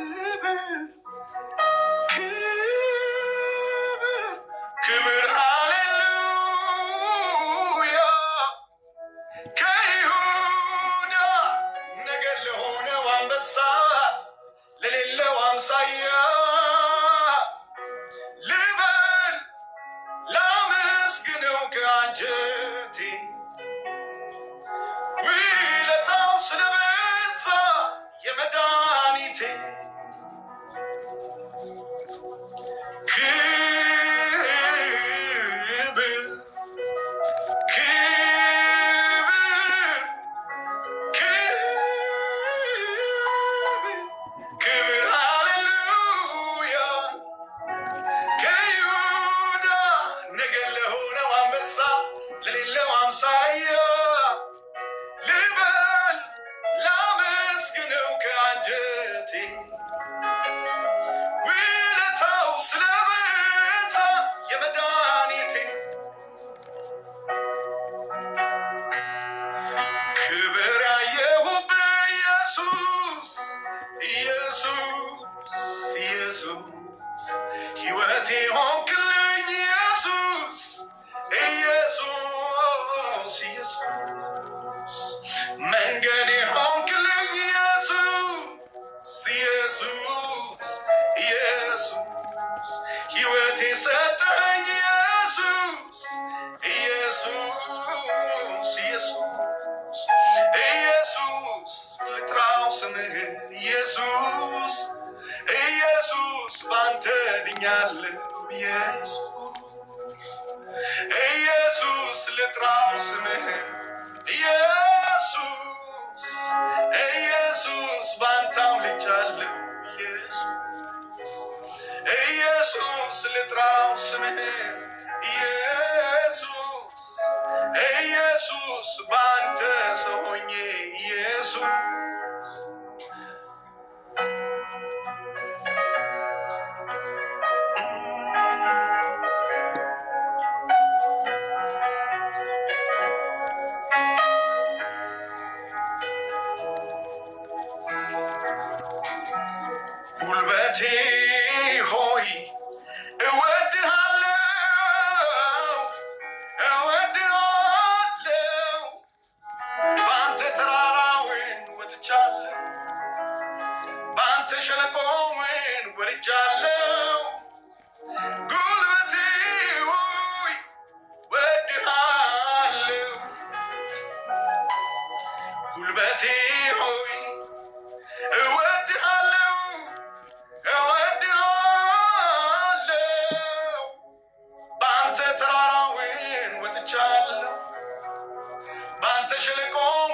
ክብር ክብር ሃሌሉያ ከይሁዳ ነገድ ለሆነው አንበሳ ለሌለው አምሳያ ልበል ላመስግነው ከአንጀቴ ውለታው ስለበዛ የመድኃኒቴ ክብር ክብር ክብር ክብር ሃሌሉያ ከይሁዳ ነገድ ለሆነው አንበሳ ለሌለው አምሳያ ልበል ላመስግነው ከአንጀቴ ውለታው ስለበዛ የመድኃኒቴ ክብር ያየሁብህ ኢየሱስ ኢየሱስ ኢየሱስ ሕይወቴ ሆንክልኝ ኢየሱስ ኢየሱስ ኢየሱስ መንገዴ ሆንክልኝ ኢየሱስ ኢየሱስ ኢየሱስ ሕይወቴ ሰጠኝ ኢየሱስ ኢየሱስ ኢየሱስ ኢየሱስ ልጥራው ስምህን ኢየሱስ ኢየሱስ ባንተ ድኛለሁ ኢየሱስ ኢየሱስ ልጥራው ስምህን ኢየሱስ ኢየሱስ ባንተ አምልጫለሁ ኢየሱስ ኢየሱስ ልጥራው ስምህን ኢየሱስ ኢየሱስ ባንተ ሰው ሆኜ ኢየሱስ ጉልበቴ ሆይ እወድሃለሁ እወድሃለሁ በአንተ ተራራውን ወጥቻለሁ በአንተ ሸለቆውን ወርጃለሁ። ጉልበቴ ሆይ እወድሃለሁ። ጉልበቴ ሆይ እወድሃለሁ እወድሃለሁ። በአንተ ተራራውን ወጥቻለሁ፣ በአንተ ሸለቆውን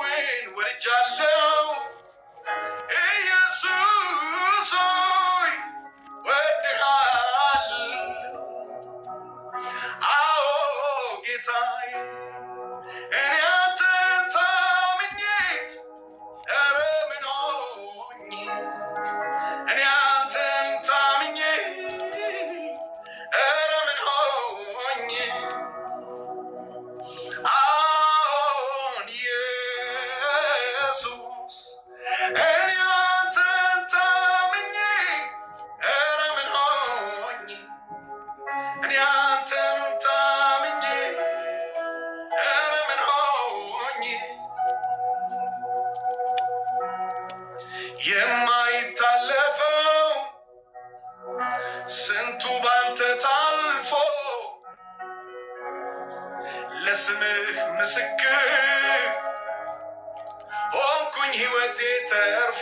ወርጃለሁ። ኢየሱስ ሆይ እወድሃለሁ። አዎ ጌታዬ እኔ አንተን ታምኜ ኧረ ምን ሆኜ እኔ አንተን ታምኜ ኧረ ምን ሆኜ አዎን ኢየሱስ እኔ አንተን ታምኜ ኧረ ምን ሆኜ እኔ አንተን ታምኜ ኧረ ምን ሆኜ የማይታለፈው ስንቱ ባንተ ታልፎ ለስምህ ምስክር ሆንኩኝ ሕይወቴ ተርፎ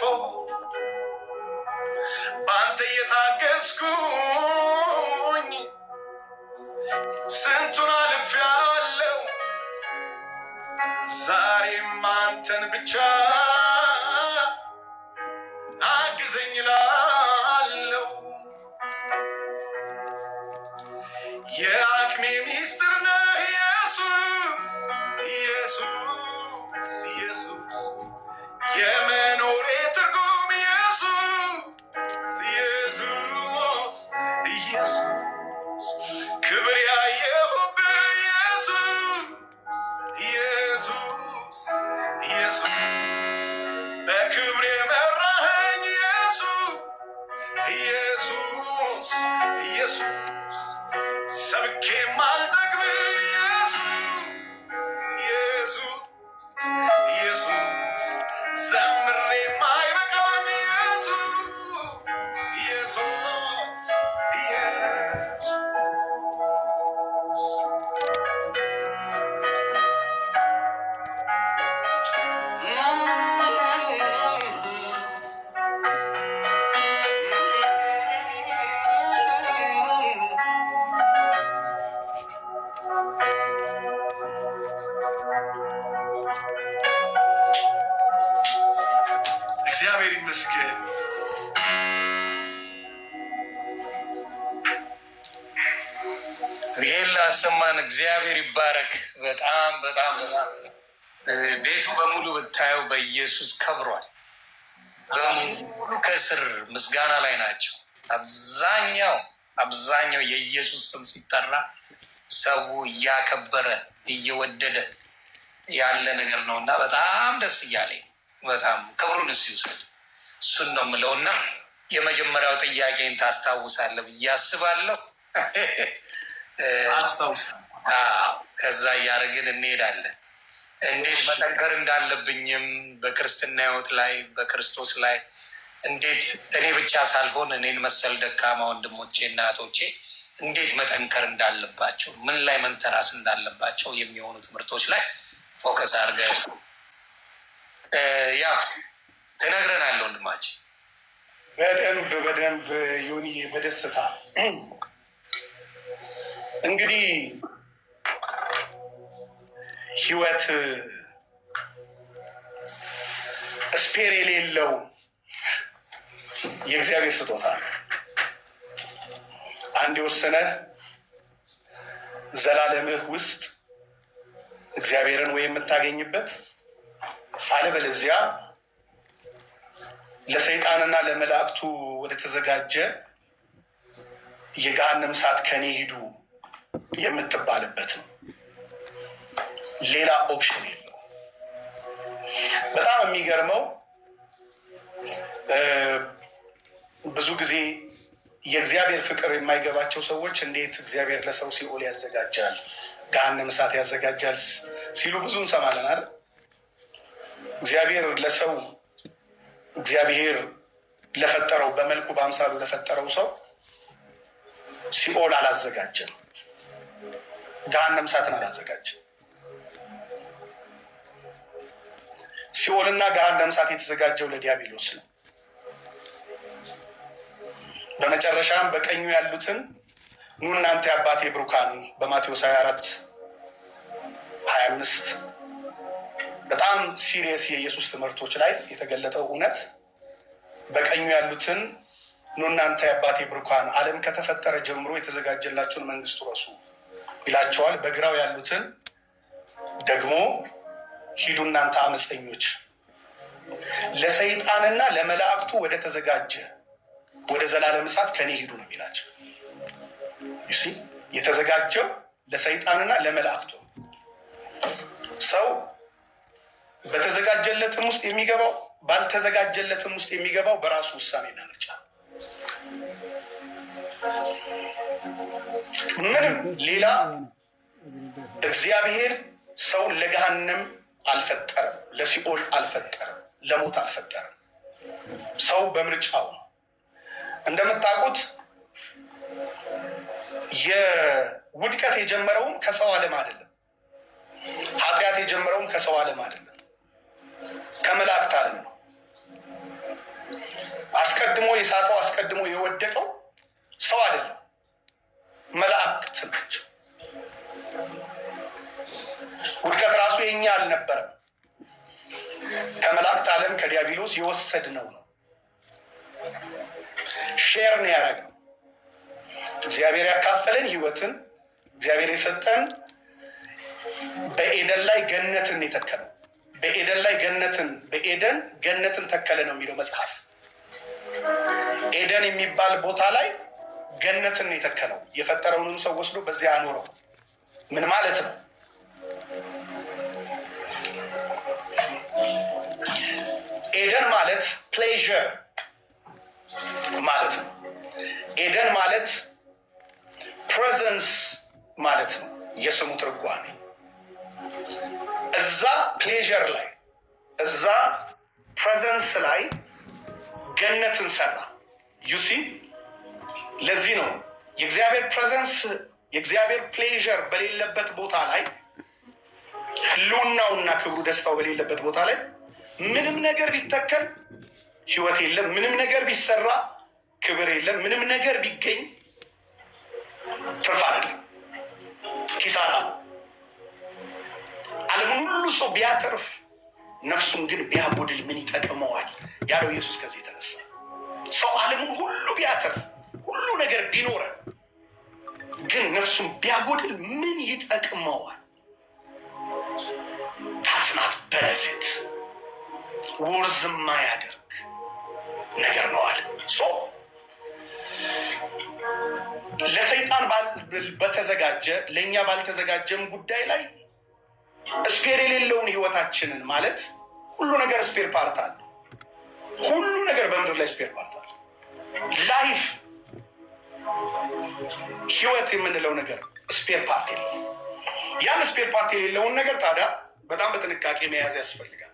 በአንተ እየታገዝኩኝ ስንቱን አልፌያለሁ። ዛሬም አንተን ብቻ አግዘኝ እላለሁ። የአቅሜ ሚስጥር ነህ ኢየሱስ፣ ኢየሱስ፣ ኢየሱስ። የመኖሬ ትርጉም ኢየሱስ፣ ኢየሱስ፣ ኢየሱስ። ክብር ያየሁብህ ኢየሱስ፣ ኢየሱስ፣ ኢየሱስ። በክብር የመራኸኝ ኢየሱስ፣ ኢየሱስ፣ ኢየሱስ። ሰብኬ ማልጠግብ ኢየሱስ፣ ኢየሱስ፣ ኢየሱስ። ዘምሬ ማይበቃኝ ኢየሱስ፣ ኢየሱስ፣ ኢየሱስ። እግዚአብሔር ይመስገን። ይሄን ላሰማን እግዚአብሔር ይባረክ። በጣም በጣም በጣም ቤቱ በሙሉ ብታየው በኢየሱስ ከብሯል። በሙሉ ከስር ምስጋና ላይ ናቸው። አብዛኛው አብዛኛው የኢየሱስ ስም ሲጠራ ሰው እያከበረ እየወደደ ያለ ነገር ነው እና በጣም ደስ እያለኝ በጣም ክብሩን እሱ ይውሰድ። እሱን ነው የምለው እና የመጀመሪያው ጥያቄን ታስታውሳለህ ብዬ አስባለሁ። አስታውሳለሁ። አዎ፣ ከዛ እያደረግን እንሄዳለን። እንዴት መጠንከር እንዳለብኝም በክርስትና ሕይወት ላይ በክርስቶስ ላይ እንዴት እኔ ብቻ ሳልሆን እኔን መሰል ደካማ ወንድሞቼ እና እህቶቼ እንዴት መጠንከር እንዳለባቸው፣ ምን ላይ መንተራስ እንዳለባቸው የሚሆኑ ትምህርቶች ላይ focus አድርገህ ያው ትነግረናለህ ወንድማችን። በደንብ በደንብ ዮኒዬ፣ በደስታ። እንግዲህ ህይወት spare የሌለው የእግዚአብሔር ስጦታ ነው። አንድ የወሰነ ዘላለምህ ውስጥ እግዚአብሔርን ወይ የምታገኝበት፣ አለበለዚያ ለሰይጣንና ለመላእክቱ ወደ ተዘጋጀ የገሃነም እሳት ከኔ ሂዱ የምትባልበት ነው። ሌላ option የለውም። በጣም የሚገርመው ብዙ ጊዜ የእግዚአብሔር ፍቅር የማይገባቸው ሰዎች እንዴት እግዚአብሔር ለሰው ሲኦል ያዘጋጃል፣ ገሃነም እሳት ያዘጋጃል ሲሉ ብዙ እንሰማለን አይደል? እግዚአብሔር ለሰው፣ እግዚአብሔር ለፈጠረው፣ በመልኩ በአምሳሉ ለፈጠረው ሰው ሲኦል አላዘጋጀም፣ ገሃነም እሳትን አላዘጋጀም። ሲኦልና ገሃነም እሳት የተዘጋጀው ለዲያብሎስ ነው። በመጨረሻም በቀኙ ያሉትን ኑ እናንተ የአባቴ ብሩካን በማቴዎስ 24 25 በጣም serious የኢየሱስ ትምህርቶች ላይ የተገለጠው እውነት፣ በቀኙ ያሉትን ኑ እናንተ የአባቴ ብሩካን፣ ዓለም ከተፈጠረ ጀምሮ የተዘጋጀላችሁን መንግስት ውረሱ ይላቸዋል። በግራው ያሉትን ደግሞ ሂዱ እናንተ አመፀኞች ለሰይጣንና ለመላእክቱ ወደ ተዘጋጀ ወደ ዘላለም እሳት ከኔ ሂዱ ነው የሚላቸው። You see፣ የተዘጋጀው ለሰይጣንና ለመላእክቱ። ሰው በተዘጋጀለትም ውስጥ የሚገባው ባልተዘጋጀለትም ውስጥ የሚገባው በራሱ ውሳኔና ምርጫ። ምንም ሌላ እግዚአብሔር ሰውን ለገሃነም አልፈጠረም፣ ለሲኦል አልፈጠረም፣ ለሞት አልፈጠረም። ሰው በምርጫው ነው። እንደምታውቁት የውድቀት የጀመረውም ከሰው ዓለም አይደለም። ኃጢአት የጀመረውም ከሰው ዓለም አይደለም፣ ከመላእክት ዓለም ነው። አስቀድሞ የሳተው፣ አስቀድሞ የወደቀው ሰው አይደለም፣ መላእክት ናቸው። ውድቀት ራሱ የኛ አልነበረም። ከመላእክት ዓለም ከዲያብሎስ የወሰድነው ነው። Share ነው ያደረግነው። እግዚአብሔር ያካፈለን ህይወትን፣ እግዚአብሔር የሰጠን በኤደን ላይ ገነትን የተከለው፣ በኤደን ላይ ገነትን፣ በኤደን ገነትን ተከለ ነው የሚለው መጽሐፍ። ኤደን የሚባል ቦታ ላይ ገነትን የተከለው፣ የፈጠረውንም ሰው ወስዶ በዚያ አኖረው። ምን ማለት ነው? ኤደን ማለት pleasure ማለት ነው። ኤደን ማለት presence ማለት ነው የስሙ ትርጓሜ። እዛ pleasure ላይ፣ እዛ presence ላይ ገነትን ሰራ። You see፣ ለዚህ ነው የእግዚአብሔር presence፣ የእግዚአብሔር pleasure በሌለበት ቦታ ላይ፣ ህልውናውና ክብሩ ደስታው በሌለበት ቦታ ላይ ምንም ነገር ቢተከል ህይወት የለም። ምንም ነገር ቢሰራ ክብር የለም። ምንም ነገር ቢገኝ ትርፍ አይደለም፣ ኪሳራ ነው። ዓለምን ሁሉ ሰው ቢያተርፍ ነፍሱን ግን ቢያጎድል ምን ይጠቅመዋል ያለው ኢየሱስ ከዚህ የተነሳ፣ ሰው ዓለምን ሁሉ ቢያተርፍ፣ ሁሉ ነገር ቢኖረን ግን ነፍሱን ቢያጎድል ምን ይጠቅመዋል? That's not benefit፣ worth የማያደርግ ነገር ነው አለ። So ለሰይጣን በተዘጋጀ፣ ለእኛ ባልተዘጋጀም ጉዳይ ላይ spare የሌለውን ህይወታችንን፣ ማለት ሁሉ ነገር spare part አለ። ሁሉ ነገር በምድር ላይ spare part አለ። Life፣ ህይወት የምንለው ነገር spare part የለውም። ያን spare part የሌለውን ነገር ታዲያ በጣም በጥንቃቄ መያዝ ያስፈልጋል።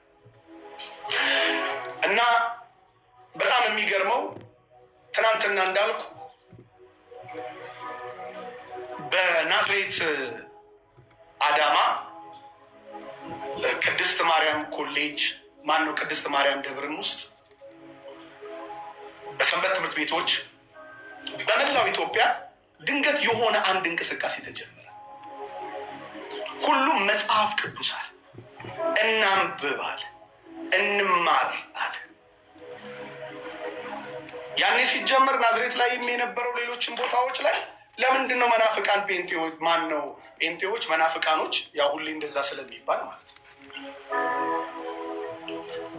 እና በጣም የሚገርመው ትናንትና እንዳልኩ በናዝሬት አዳማ ቅድስት ማርያም ኮሌጅ፣ ማን ነው፣ ቅድስት ማርያም ደብርን ውስጥ፣ በሰንበት ትምህርት ቤቶች በመላው ኢትዮጵያ ድንገት የሆነ አንድ እንቅስቃሴ ተጀመረ። ሁሉም መጽሐፍ ቅዱስ አለ፣ እናንብብ አለ፣ እንማር አለ። ያኔ ሲጀመር ናዝሬት ላይ የነበረው፣ ሌሎችን ቦታዎች ላይ ለምንድን ነው መናፍቃን ጴንጤዎች፣ ማን ነው፣ ጴንጤዎች መናፍቃኖች፣ ያው ሁሌ እንደዛ ስለሚባል ማለት ነው።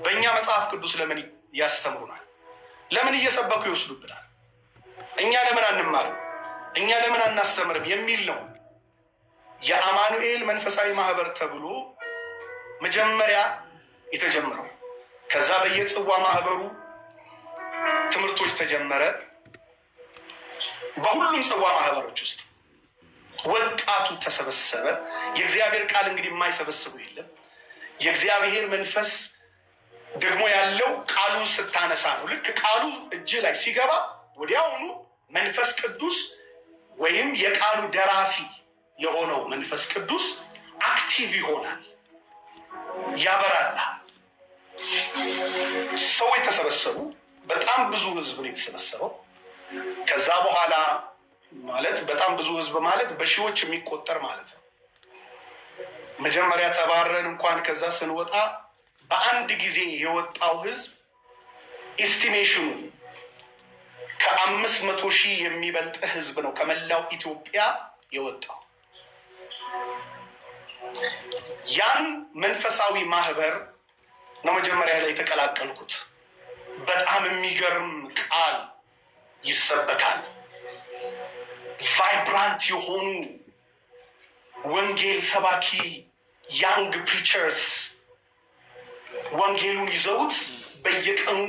በእኛ መጽሐፍ ቅዱስ ለምን ያስተምሩናል? ለምን እየሰበኩ ይወስዱብናል? እኛ ለምን አንማርም? እኛ ለምን አናስተምርም? የሚል ነው የአማኑኤል መንፈሳዊ ማህበር ተብሎ መጀመሪያ የተጀመረው። ከዛ በየጽዋ ማህበሩ ትምህርቶች ተጀመረ። በሁሉም ጽዋ ማህበሮች ውስጥ ወጣቱ ተሰበሰበ። የእግዚአብሔር ቃል እንግዲህ የማይሰበስበው የለም። የእግዚአብሔር መንፈስ ደግሞ ያለው ቃሉን ስታነሳ ነው። ልክ ቃሉ እጅ ላይ ሲገባ ወዲያውኑ መንፈስ ቅዱስ ወይም የቃሉ ደራሲ የሆነው መንፈስ ቅዱስ active ይሆናል፣ ያበራልሃል። ሰው የተሰበሰቡ፣ በጣም ብዙ ህዝብ ነው የተሰበሰበው። ከዛ በኋላ፣ ማለት በጣም ብዙ ህዝብ ማለት በሺዎች የሚቆጠር ማለት ነው። መጀመሪያ ተባረን እንኳን ከዛ ስንወጣ በአንድ ጊዜ የወጣው ህዝብ estimation ኑ ከ500,000 የሚበልጥ ህዝብ ነው ከመላው ኢትዮጵያ የወጣው። ያን መንፈሳዊ ማህበር ነው መጀመሪያ ላይ የተቀላቀልኩት። በጣም የሚገርም ቃል ይሰበካል። Vibrant የሆኑ ወንጌል ሰባኪ young preachers ወንጌሉን ይዘውት በየቀኑ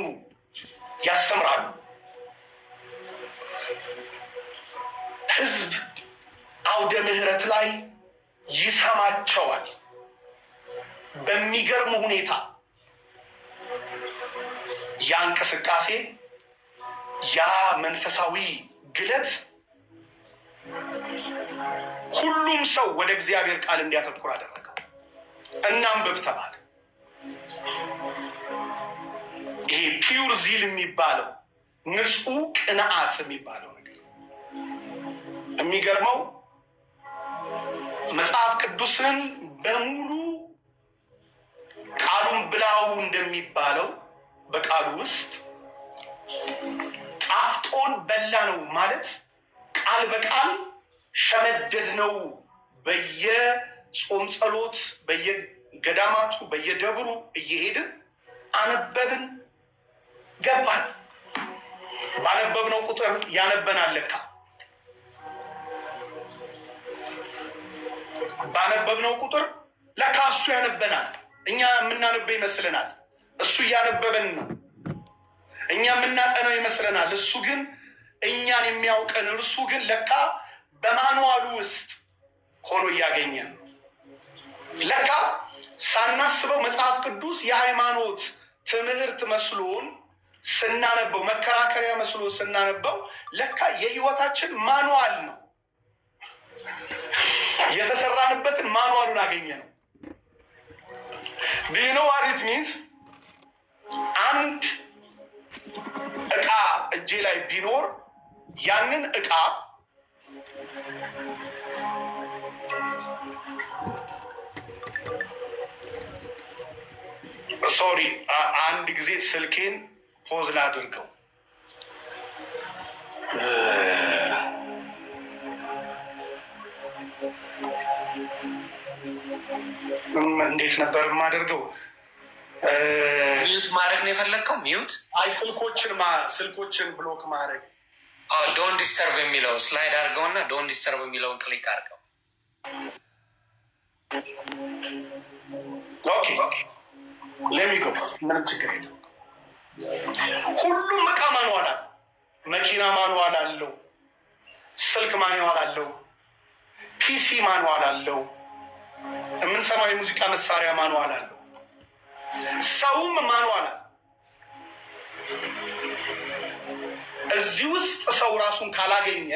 ያስተምራሉ። ህዝብ አውደ ምሕረት ላይ ይሰማቸዋል። በሚገርም ሁኔታ ያ እንቅስቃሴ፣ ያ መንፈሳዊ ግለት ሁሉም ሰው ወደ እግዚአብሔር ቃል እንዲያተኩር አደረገው። እናንብብ ተባለ። ይሄ pure zeal የሚባለው፣ ንጹህ ቅንዓት የሚባለው ነገር፣ የሚገርመው መጽሐፍ ቅዱስን በሙሉ ቃሉን ብላው እንደሚባለው በቃሉ ውስጥ ጣፍጦን በላ ነው ማለት ቃል በቃል ሸመደድ ነው። በየጾም ጸሎት፣ በየገዳማቱ፣ በየደብሩ እየሄድን አነበብን፣ ገባን። ባነበብነው ቁጥር ያነበናል ለካ። ባነበብነው ቁጥር ለካ እሱ ያነበናል። እኛ የምናነበው ይመስለናል፣ እሱ እያነበበን ነው። እኛ የምናጠነው ይመስለናል፣ እሱ ግን እኛን የሚያውቀን እርሱ ግን ለካ በ manual ኡ ውስጥ ሆኖ እያገኘን ነው። ለካ ሳናስበው መጽሐፍ ቅዱስ የሃይማኖት ትምህርት መስሎን ስናነበው፣ መከራከሪያ መስሎን ስናነበው ለካ የህይወታችን manual ነው። የተሰራንበትን manual ኡን አገኘነው። Do you know what it means? አንድ እቃ እጄ ላይ ቢኖር ያንን እቃ sorry፣ አንድ ጊዜ ስልኬን pause ላድርገው። እንዴት ነበር የማደርገው? Mute ማድረግ ነው የፈለግከው? Mute? አይ፣ ስልኮችን block ማድረግ። Don't disturb የሚለው slide አድርገው እና don't disturb የሚለውን click አድርገው። Okay, let me go። ምንም ችግር የለም። ሁሉም እቃ manual አለው። መኪና manual አለው። ስልክ manual አለው። PC manual አለው። የምንሰማው የሙዚቃ መሳሪያ manual አለው። ሰውም manual አለው። እዚህ ውስጥ ሰው ራሱን ካላገኘ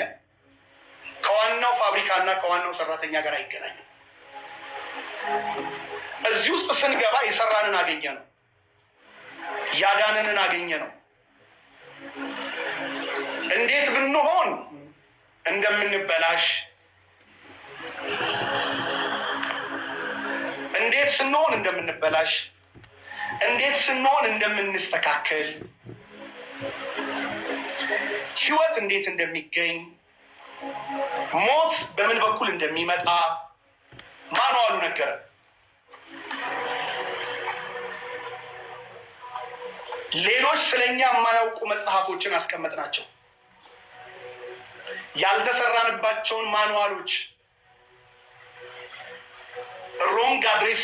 ከዋናው ፋብሪካ እና ከዋናው ሰራተኛ ጋር አይገናኝም። እዚህ ውስጥ ስንገባ የሰራንን አገኘነው፣ ያዳነንን አገኘነው። እንዴት ብንሆን እንደምንበላሽ፣ እንዴት ስንሆን እንደምንበላሽ፣ እንዴት ስንሆን እንደምንስተካከል፣ ህይወት እንዴት እንደሚገኝ፣ ሞት በምን በኩል እንደሚመጣ manual ኡ ነገረን። ሌሎች ስለኛ የማያውቁ መጽሐፎችን አስቀመጥናቸው። ያልተሰራንባቸውን manual ኦች፣ wrong address፣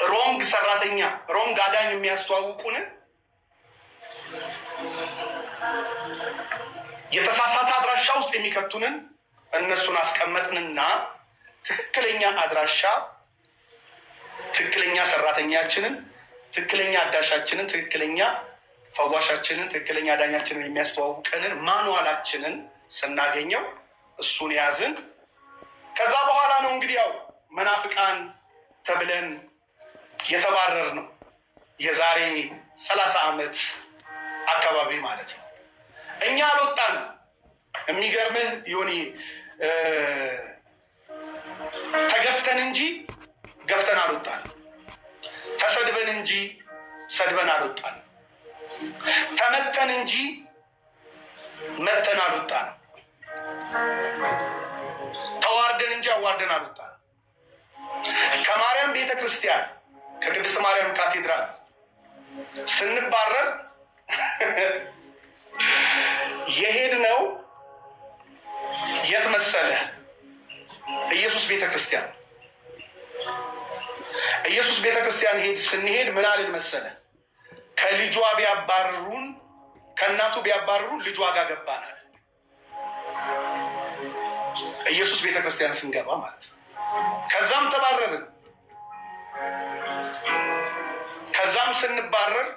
wrong ሰራተኛ፣ wrong አዳኝ የሚያስተዋውቁንን፣ የተሳሳተ አድራሻ ውስጥ የሚከቱንን እነሱን አስቀመጥንና ትክክለኛ አድራሻ፣ ትክክለኛ ሰራተኛችንን፣ ትክክለኛ አዳሻችንን፣ ትክክለኛ ፈዋሻችንን፣ ትክክለኛ ዳኛችንን የሚያስተዋውቀንን manual ኣችንን ስናገኘው እሱን ያዝን። ከዛ በኋላ ነው እንግዲህ ያው መናፍቃን ተብለን የተባረርነው፣ የዛሬ 30 ዓመት አካባቢ ማለት ነው። እኛ አልወጣንም። የሚገርምህ ዮኒ፣ ተገፍተን እንጂ ገፍተን አልወጣንም። ተሰድበን እንጂ ሰድበን አልወጣንም። ተመተን እንጂ መተን አልወጣንም። ተዋርደን እንጂ አዋርደን አልወጣንም። ከማርያም ቤተ ክርስቲያን፣ ከቅድስት ማርያም ካቴድራል ስንባረር የሄድነው የት መሰለህ? ኢየሱስ ቤተ ክርስቲያን። ኢየሱስ ቤተ ክርስቲያን ስንሄድ ምን አልን መሰለህ? ከልጇ ቢያባርሩን፣ ከእናቱ ቢያባርሩን ልጇ ጋር ገባናል። ኢየሱስ ቤተ ክርስቲያን ስንገባ ማለት ነው። ከዛም ተባረርን። ከዛም ስንባረር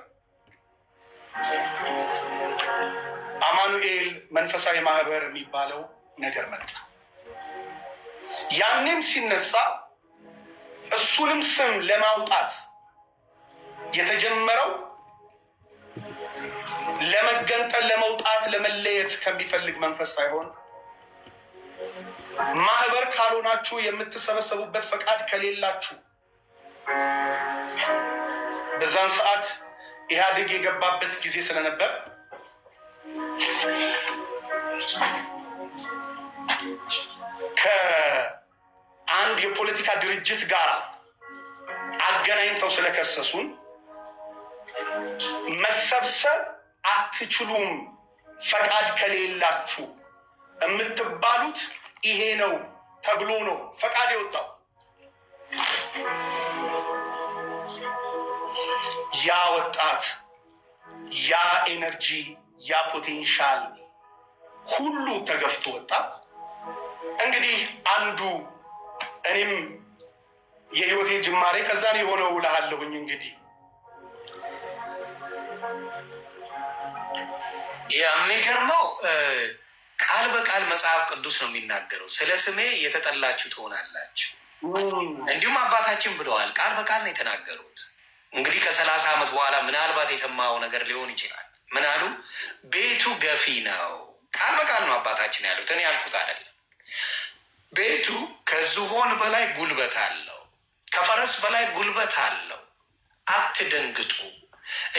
አማኑኤል መንፈሳዊ ማህበር የሚባለው ነገር መጣ። ያኔም ሲነሳ እሱንም ስም ለማውጣት የተጀመረው ለመገንጠል፣ ለመውጣት፣ ለመለየት ከሚፈልግ መንፈስ ሳይሆን ማህበር ካልሆናችሁ፣ የምትሰበሰቡበት ፈቃድ ከሌላችሁ፣ በዛን ሰዓት ኢህአዴግ የገባበት ጊዜ ስለነበር ከአንድ የፖለቲካ ድርጅት ጋር አገናኝተው ስለከሰሱን መሰብሰብ አትችሉም፣ ፈቃድ ከሌላችሁ የምትባሉት ይሄ ነው ተብሎ ነው ፈቃድ የወጣው። ያ ወጣት፣ ያ energy፣ ያ potential ሁሉ ተገፍቶ ወጣ። እንግዲህ አንዱ እኔም የህይወቴ ጅማሬ ከዛ ነው የሆነው እልሃለሁኝ። እንግዲህ የሚገርመው ቃል በቃል መጽሐፍ ቅዱስ ነው የሚናገረው። ስለ ስሜ የተጠላችሁ ትሆናላችሁ። እንዲሁም አባታችን ብለዋል። ቃል በቃል ነው የተናገሩት። እንግዲህ ከ30 ዓመት በኋላ ምናልባት የሰማው ነገር ሊሆን ይችላል። ምን አሉ? ቤቱ ገፊ ነው። ቃል በቃል ነው አባታችን ያሉት፣ እኔ ያልኩት አይደለም። ቤቱ ከዝሆን በላይ ጉልበት አለው፣ ከፈረስ በላይ ጉልበት አለው። አትደንግጡ።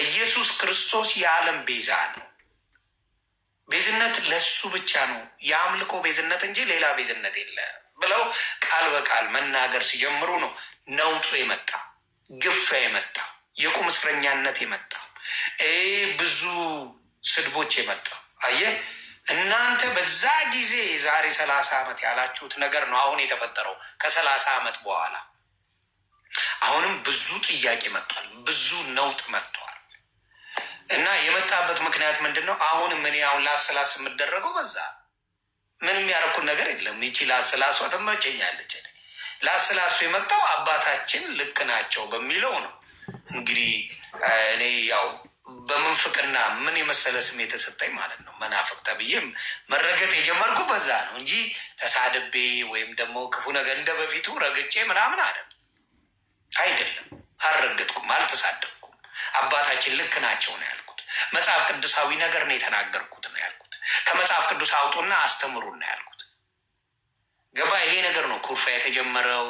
ኢየሱስ ክርስቶስ የዓለም ቤዛ ነው። ቤዝነት ለሱ ብቻ ነው፣ የአምልኮ ቤዝነት እንጂ ሌላ ቤዝነት የለም ብለው ቃል በቃል መናገር ሲጀምሩ ነው ነውጡ የመጣ፣ ግፊያ የመጣ፣ የቁም እስረኛነት የመጣ፣ ብዙ ስድቦች የመጣ። አየህ፣ እናንተ በዛ ጊዜ የዛሬ 30 ዓመት ያላችሁት ነገር ነው አሁን የተፈጠረው። ከ30 ዓመት በኋላ አሁንም ብዙ ጥያቄ መጥቷል። ብዙ ነውጥ መጥቷል። እና የመጣበት ምክንያት ምንድን ነው? አሁንም እኔ አሁን ላስላስ የምደረገው በዛ ምንም ያደረኩት ነገር የለም። ይቺ ላስላሷ ትመቸኛለች። ላስላሱ የመጣው አባታችን ልክ ናቸው በሚለው ነው። እንግዲህ እኔ ያው በምንፍቅና ምን የመሰለ ስም የተሰጠኝ ማለት ነው። መናፍቅ ተብዬም መረገጥ የጀመርኩ በዛ ነው እንጂ ተሳድቤ ወይም ደግሞ ክፉ ነገር እንደ በፊቱ ረግጬ ምናምን አይደለም አይደለም። አልረገጥኩም፣ አልተሳደብኩም። አባታችን ልክ ናቸው ነው ያልኩት። መጽሐፍ ቅዱሳዊ ነገር ነው የተናገርኩት ነው ያልኩት። ከመጽሐፍ ቅዱስ አውጡና አስተምሩን ነው ያልኩት። ገባ? ይሄ ነገር ነው ኩርፊያ የተጀመረው፣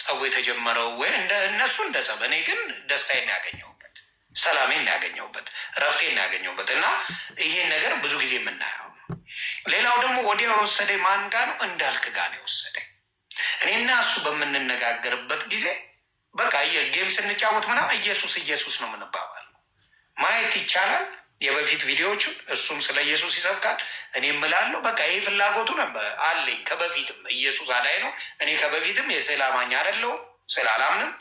ጸቡ የተጀመረው ወይ እንደ እነሱ እንደ ጸብ፣ እኔ ግን ደስታዬን ያገኘሁበት፣ ሰላሜን ያገኘሁበት፣ ረፍቴን ያገኘሁበት እና ይሄን ነገር ብዙ ጊዜ የምናየው ነው። ሌላው ደግሞ ወዲያው የወሰደኝ ማን ጋ ነው? እንዳልክ ጋ ነው የወሰደኝ። እኔና እሱ በምንነጋገርበት ጊዜ በቃ game ስንጫወት ምናምን ኢየሱስ ኢየሱስ ነው የምንባባል። ማየት ይቻላል የበፊት ቪዲዮዎቹን። እሱም ስለ ኢየሱስ ይሰብካል፣ እኔም እላለሁ። በቃ ይሄ ፍላጎቱ ነበር አለኝ ከበፊትም። ኢየሱስ አዳኝ ነው። እኔ ከበፊትም የስዕል አማኝ አይደለሁም፣ ስዕል አላምንም።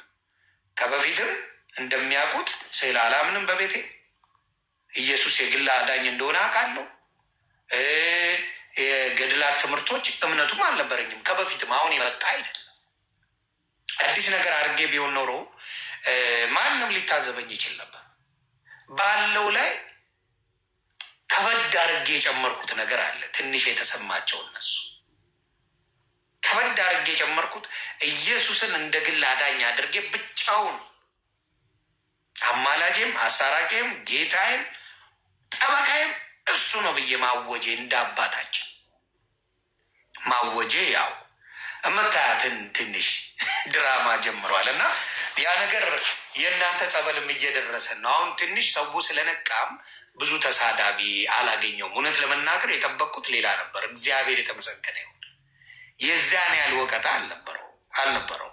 ከበፊትም እንደሚያውቁት ስዕል አላምንም። በቤቴ ኢየሱስ የግል አዳኝ እንደሆነ አውቃለሁ። የገድላት ትምህርቶች እምነቱም አልነበረኝም ከበፊትም። አሁን የመጣ አይደለም። አዲስ ነገር አድርጌ ቢሆን ኖሮ ማንም ሊታዘበኝ ይችል ነበር። ባለው ላይ ከበድ አድርጌ የጨመርኩት ነገር አለ። ትንሽ የተሰማቸው እነሱ ከበድ አድርጌ የጨመርኩት ኢየሱስን እንደ ግል አዳኝ አድርጌ ብቻውን አማላጄም አሳራቂም ጌታዬም ጠበቃዬም እሱ ነው ብዬ ማወጄ፣ እንደ አባታችን ማወጄ፣ ያው እምታያትን ትንሽ ድራማ ጀምሯል እና ያ ነገር የእናንተ ጸበልም እየደረሰን ነው። አሁን ትንሽ ሰው ስለነቃም ብዙ ተሳዳቢ አላገኘውም። እውነት ለመናገር የጠበቅኩት ሌላ ነበር። እግዚአብሔር የተመሰገነ ይሁን። የዚያን ያህል ወቀጣ አልነበረው።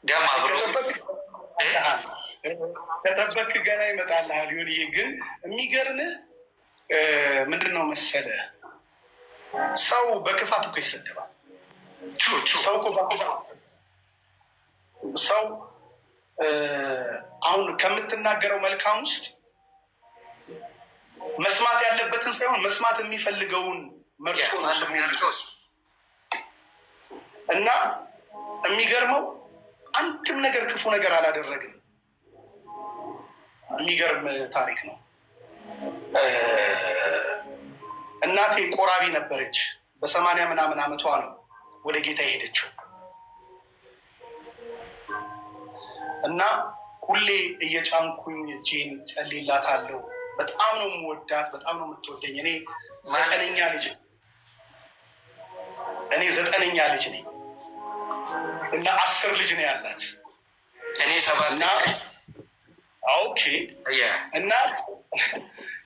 እንዲያውም አብሮ ከጠበክ ገና ይመጣልሃል። ይሁንዬ፣ ግን የሚገርምህ ምንድን ነው መሰለህ፣ ሰው በክፋት እኮ ይሰደባል። ሰው እኮ ሰው አሁን ከምትናገረው መልካም ውስጥ መስማት ያለበትን ሳይሆን መስማት የሚፈልገውን መርጦ ነው። እና የሚገርመው አንድም ነገር ክፉ ነገር አላደረግንም። የሚገርም ታሪክ ነው። እናቴ ቆራቢ ነበረች። በ80 ምናምን ዓመቷ ነው ወደ ጌታ የሄደችው እና ሁሌ እየጫንኩኝ እጄን ጸልይላታለሁ። በጣም ነው የምወዳት፣ በጣም ነው የምትወደኝ። እኔ ዘጠነኛ ልጅ ነኝ እና 10 ልጅ ነው ያላት። እኔ ሰባት። እና okay፣ እና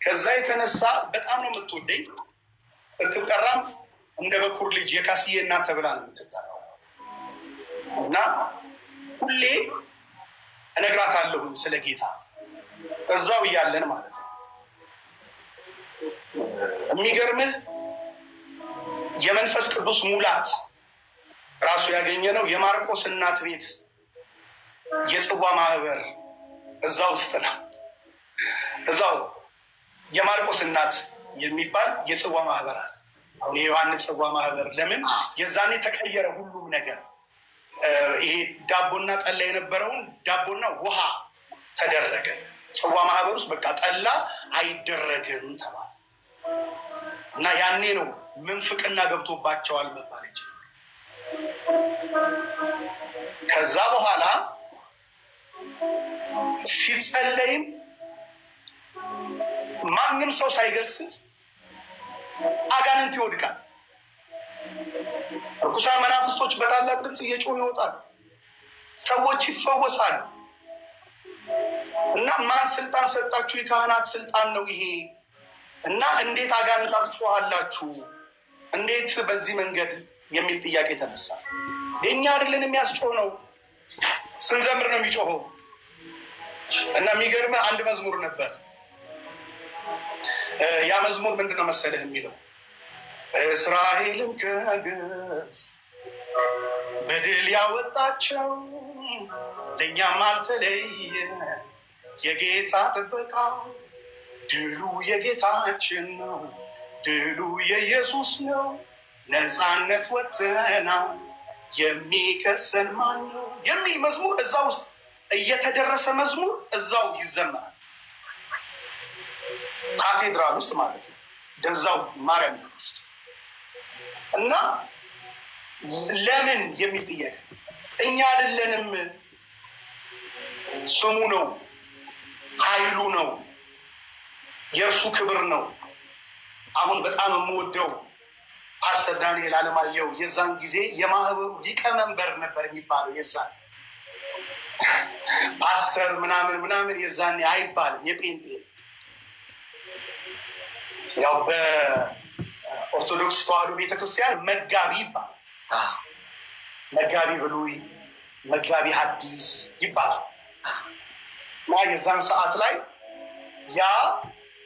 ከዛ የተነሳ በጣም ነው የምትወደኝ። ስትጠራም እንደ በኩር ልጅ የካስዬ እናት ተብላ ነው የምትጠራው። እና ሁሌ እነግራታለሁኝ ስለ ጌታ እዛው እያለን ማለት ነው። የሚገርምህ የመንፈስ ቅዱስ ሙላት ራሱ ያገኘ ነው የማርቆስ እናት ቤት የጽዋ ማህበር እዛ ውስጥ ነው። እዛው የማርቆስ እናት የሚባል የጽዋ ማህበር አለ። አሁን የዮሐንስ ጽዋ ማህበር ለምን የዛኔ ተቀየረ ሁሉም ነገር። ይሄ ዳቦና ጠላ የነበረውን ዳቦና ውሃ ተደረገ። ጽዋ ማህበር ውስጥ በቃ ጠላ አይደረግም ተባለ እና ያኔ ነው ምንፍቅና ገብቶባቸዋል መባል ይችላል። ከዛ በኋላ ሲጸለይም ማንም ሰው ሳይገስጽ አጋንንት ይወድቃል። ርኩሳን መናፍስቶች በታላቅ ድምፅ እየጮሁ ይወጣሉ። ሰዎች ይፈወሳሉ። እና ማን ስልጣን ሰጣችሁ? የካህናት ስልጣን ነው ይሄ። እና እንዴት አጋንንት አስጮኋላችሁ? እንዴት በዚህ መንገድ የሚል ጥያቄ ተነሳ። የእኛ አይደለን የሚያስጮህ ነው፣ ስንዘምር ነው የሚጮኸው። እና የሚገርምህ አንድ መዝሙር ነበር። ያ መዝሙር ምንድን ነው መሰለህ የሚለው እስራኤልን ከግብፅ በድል ያወጣቸው ለእኛም አልተለየ የጌታ ጥበቃ፣ ድሉ የጌታችን ነው፣ ድሉ የኢየሱስ ነው፣ ነፃነት ወጥተናል፣ የሚከሰን ማን ነው የሚል መዝሙር እዛ ውስጥ እየተደረሰ መዝሙር እዛው ይዘመራል። ካቴድራል ውስጥ ማለት ነው። ደዛው ማርያም ውስጥ እና ለምን የሚል ጥያቄ እኛ አይደለንም፣ ስሙ ነው፣ ኃይሉ ነው፣ የእርሱ ክብር ነው። አሁን በጣም የምወደው ፓስተር ዳንኤል አለማየሁ የዛን ጊዜ የማህበሩ ሊቀመንበር ነበር የሚባለው። የዛን ፓስተር ምናምን ምናምን የዛኔ አይባልም። የጴንጤ ያው በኦርቶዶክስ ተዋሕዶ ቤተክርስቲያን መጋቢ ይባላል። መጋቢ ብሉይ፣ መጋቢ ሐዲስ ይባላል። እና የዛን ሰዓት ላይ ያ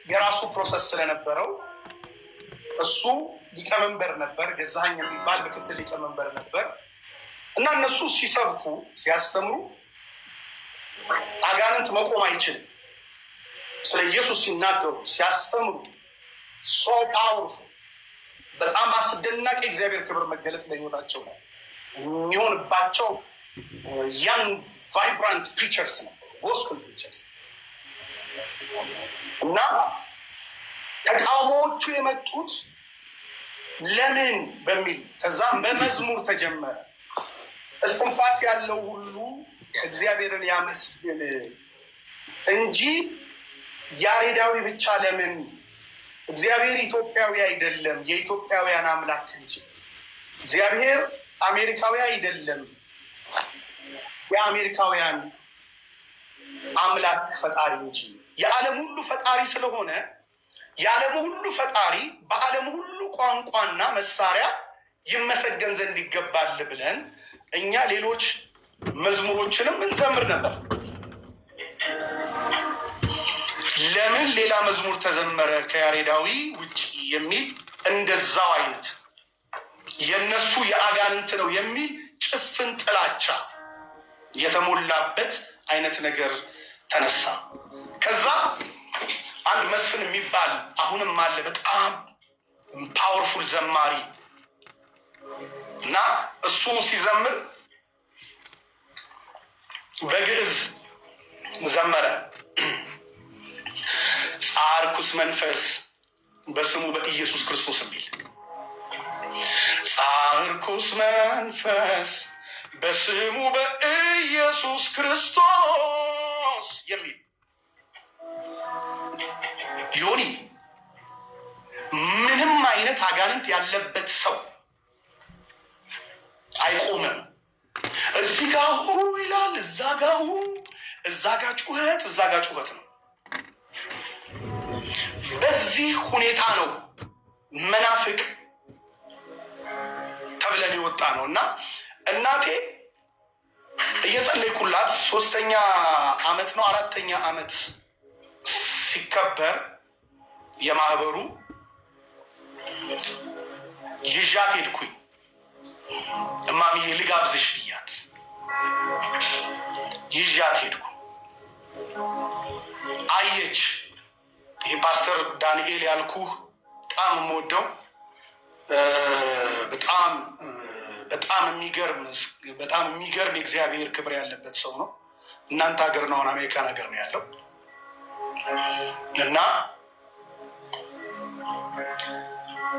የራሱ process ስለነበረው እሱ ሊቀመንበር ነበር። ገዛኸኝ የሚባል ምክትል ሊቀመንበር ነበር። እና እነሱ ሲሰብኩ ሲያስተምሩ አጋንንት መቆም አይችልም። ስለ ኢየሱስ ሲናገሩ ሲያስተምሩ so powerful፣ በጣም አስደናቂ የእግዚአብሔር ክብር መገለጥ በህይወታቸው ላይ የሚሆንባቸው young vibrant preachers ነበሩ፣ gospel preachers። እና ተቃውሞዎቹ የመጡት ለምን በሚል ከዛም በመዝሙር ተጀመረ። እስትንፋስ ያለው ሁሉ እግዚአብሔርን ያመስግን እንጂ ያሬዳዊ ብቻ ለምን? እግዚአብሔር ኢትዮጵያዊ አይደለም፣ የኢትዮጵያውያን አምላክ እንጂ። እግዚአብሔር አሜሪካዊ አይደለም፣ የአሜሪካውያን አምላክ ፈጣሪ እንጂ። የዓለም ሁሉ ፈጣሪ ስለሆነ የዓለም ሁሉ ፈጣሪ በዓለም ሁሉ ቋንቋና መሳሪያ ይመሰገን ዘንድ ይገባል ብለን እኛ ሌሎች መዝሙሮችንም እንዘምር ነበር። ለምን ሌላ መዝሙር ተዘመረ ከያሬዳዊ ውጭ የሚል እንደዛው አይነት የነሱ የአጋንንት ነው የሚል ጭፍን ጥላቻ የተሞላበት አይነት ነገር ተነሳ። ከዛ አንድ መስፍን የሚባል አሁንም አለ፣ በጣም powerful ዘማሪ፣ እና እሱ ሲዘምር በግዕዝ ዘመረ። ጻርኩስ መንፈስ በስሙ በኢየሱስ ክርስቶስ የሚል፣ ጻርኩስ መንፈስ በስሙ በኢየሱስ ክርስቶስ የሚል። ዮኒ፣ ምንም አይነት አጋንንት ያለበት ሰው አይቆምም። እዚህ ጋ ሁ ይላል፣ እዛ ጋ ሁ፣ እዛ ጋ ጩኸት፣ እዛ ጋ ጩኸት ነው። በዚህ ሁኔታ ነው መናፍቅ እየወጣ ነው። እና እናቴ እየጸለይኩላት 3ኛ አመት ነው 4ኛ አመት ሲከበር የማህበሩ ይዣት ሄድኩኝ። እማሚዬ ልጋብዝሽ ብያት ይዣት ሄድኩ። አየች። ይሄ ፓስተር ዳንኤል ያልኩህ በጣም የምወደው፣ በጣም በጣም የሚገርም፣ በጣም የሚገርም የእግዚአብሔር ክብር ያለበት ሰው ነው። እናንተ ሀገር ነው፣ አሁን አሜሪካን ሀገር ነው ያለው። እና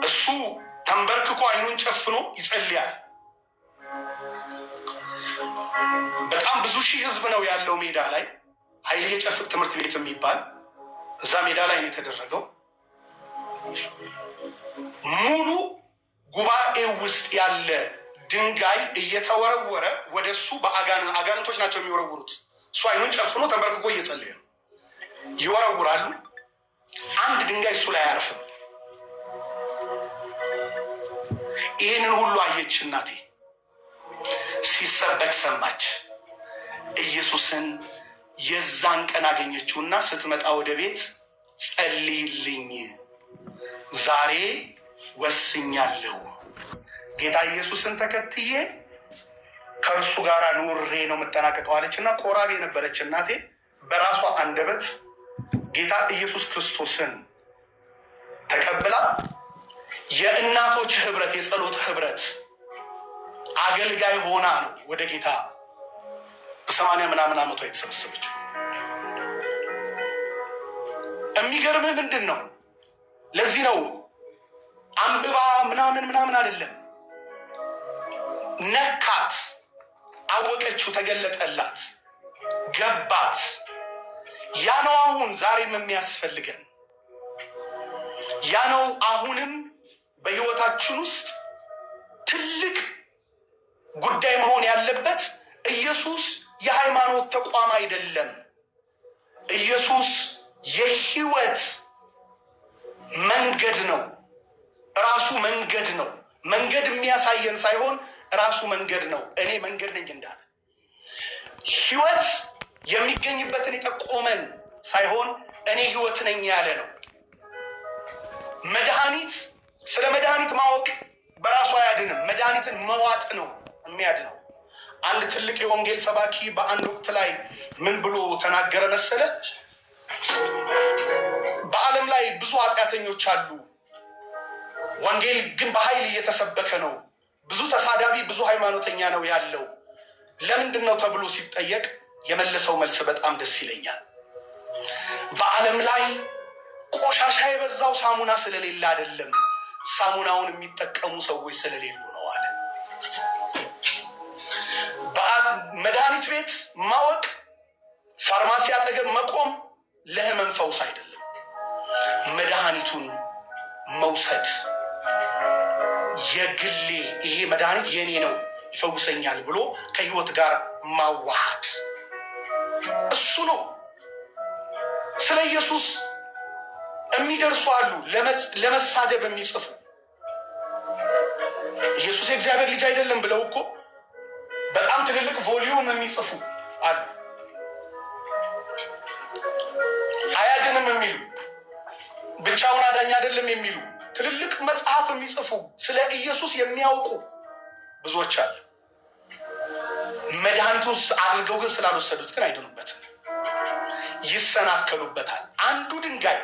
እሱ ተንበርክኮ አይኑን ጨፍኖ ይጸልያል። በጣም ብዙ ሺህ ህዝብ ነው ያለው ሜዳ ላይ፣ ኃይሌ ጨፍቅ ትምህርት ቤት የሚባል እዛ ሜዳ ላይ ነው የተደረገው። ሙሉ ጉባኤው ውስጥ ያለ ድንጋይ እየተወረወረ ወደ እሱ፣ በአጋንንቶች ናቸው የሚወረውሩት። እሱ አይኑን ጨፍኖ ተንበርክኮ እየጸለየ ነው። ይወረውራሉ። አንድ ድንጋይ እሱ ላይ አያርፍም። ይህንን ሁሉ አየች እናቴ። ሲሰበክ ሰማች። ኢየሱስን የዛን ቀን አገኘችውና ስትመጣ ወደ ቤት "ጸልይልኝ፣ ዛሬ ወስኛለሁ፣ ጌታ ኢየሱስን ተከትዬ ከእርሱ ጋር ኑሬ ነው የምጠናቀቀው" አለች። እና ቆራቢ የነበረች እናቴ በራሷ አንደበት ጌታ ኢየሱስ ክርስቶስን ተቀብላ የእናቶች ህብረት፣ የጸሎት ህብረት አገልጋይ ሆና ነው ወደ ጌታ በ80 ምናምን ዓመቷ የተሰበሰበችው። የሚገርምህ ምንድን ነው? ለዚህ ነው አንብባ ምናምን ምናምን አይደለም። ነካት፣ አወቀችው፣ ተገለጠላት፣ ገባት። ያ ነው አሁን ዛሬም የሚያስፈልገን። ያ ነው አሁንም በህይወታችን ውስጥ ትልቅ ጉዳይ መሆን ያለበት። ኢየሱስ የሃይማኖት ተቋም አይደለም። ኢየሱስ የህይወት መንገድ ነው። ራሱ መንገድ ነው። መንገድ የሚያሳየን ሳይሆን ራሱ መንገድ ነው። እኔ መንገድ ነኝ እንዳለ፣ ህይወት የሚገኝበትን የጠቆመን ሳይሆን እኔ ህይወት ነኝ ያለ ነው። መድኃኒት፣ ስለ መድኃኒት ማወቅ በራሱ አያድንም። መድኃኒትን መዋጥ ነው የሚያድነው። አንድ ትልቅ የወንጌል ሰባኪ በአንድ ወቅት ላይ ምን ብሎ ተናገረ መሰለ? በዓለም ላይ ብዙ ኃጢአተኞች አሉ። ወንጌል ግን በኃይል እየተሰበከ ነው። ብዙ ተሳዳቢ፣ ብዙ ሃይማኖተኛ ነው ያለው። ለምንድን ነው ተብሎ ሲጠየቅ የመለሰው መልስ በጣም ደስ ይለኛል። በዓለም ላይ ቆሻሻ የበዛው ሳሙና ስለሌለ አይደለም፣ ሳሙናውን የሚጠቀሙ ሰዎች ስለሌሉ ነው አለ። መድኃኒት ቤት ማወቅ፣ ፋርማሲ አጠገብ መቆም ለህመም ፈውስ አይደለም። መድኃኒቱን መውሰድ፣ የግሌ ይሄ መድኃኒት የኔ ነው ይፈውሰኛል ብሎ ከህይወት ጋር ማዋሃድ እሱ ነው። ስለ ኢየሱስ የሚደርሱ አሉ፣ ለመሳደብ የሚጽፉ፣ ኢየሱስ የእግዚአብሔር ልጅ አይደለም ብለው እኮ በጣም ትልልቅ volume የሚጽፉ አሉ። አያድንም የሚሉ፣ ብቻውን አዳኝ አይደለም የሚሉ፣ ትልልቅ መጽሐፍ የሚጽፉ፣ ስለ ኢየሱስ የሚያውቁ ብዙዎች አሉ። መድኃኒቱን አድርገው ግን ስላልወሰዱት ግን አይድኑበትም፣ ይሰናከሉበታል። አንዱ ድንጋይ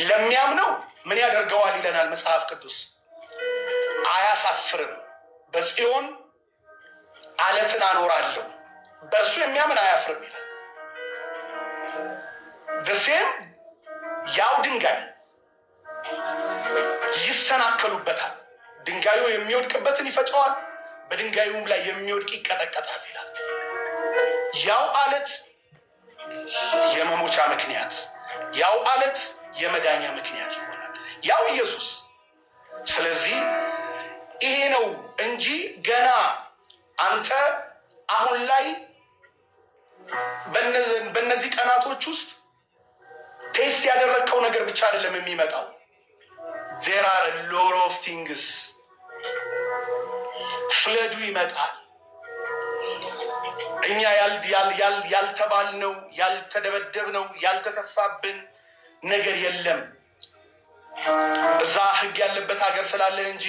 ለሚያምነው ምን ያደርገዋል ይለናል መጽሐፍ ቅዱስ? አያሳፍርም። በጽዮን አለትን አኖራለሁ፣ በእርሱ የሚያምን አያፍርም ይላል። The same ያው ድንጋይ ይሰናከሉበታል። ድንጋዩ የሚወድቅበትን ይፈጨዋል፣ በድንጋዩም ላይ የሚወድቅ ይቀጠቀጣል ይላል። ያው አለት የመሞቻ ምክንያት፣ ያው አለት የመዳኛ ምክንያት ይሆናል። ያው ኢየሱስ። ስለዚህ ይሄ ነው እንጂ ገና አንተ አሁን ላይ በእነዚህ ቀናቶች ውስጥ taste ያደረግከው ነገር ብቻ አይደለም የሚመጣው። There are lot of things። Flood ኡ ይመጣል። እኛ ያልተባልነው፣ ያልተደበደብነው፣ ያልተተፋብን ነገር የለም። እዛ ህግ ያለበት ሀገር ስላለ እንጂ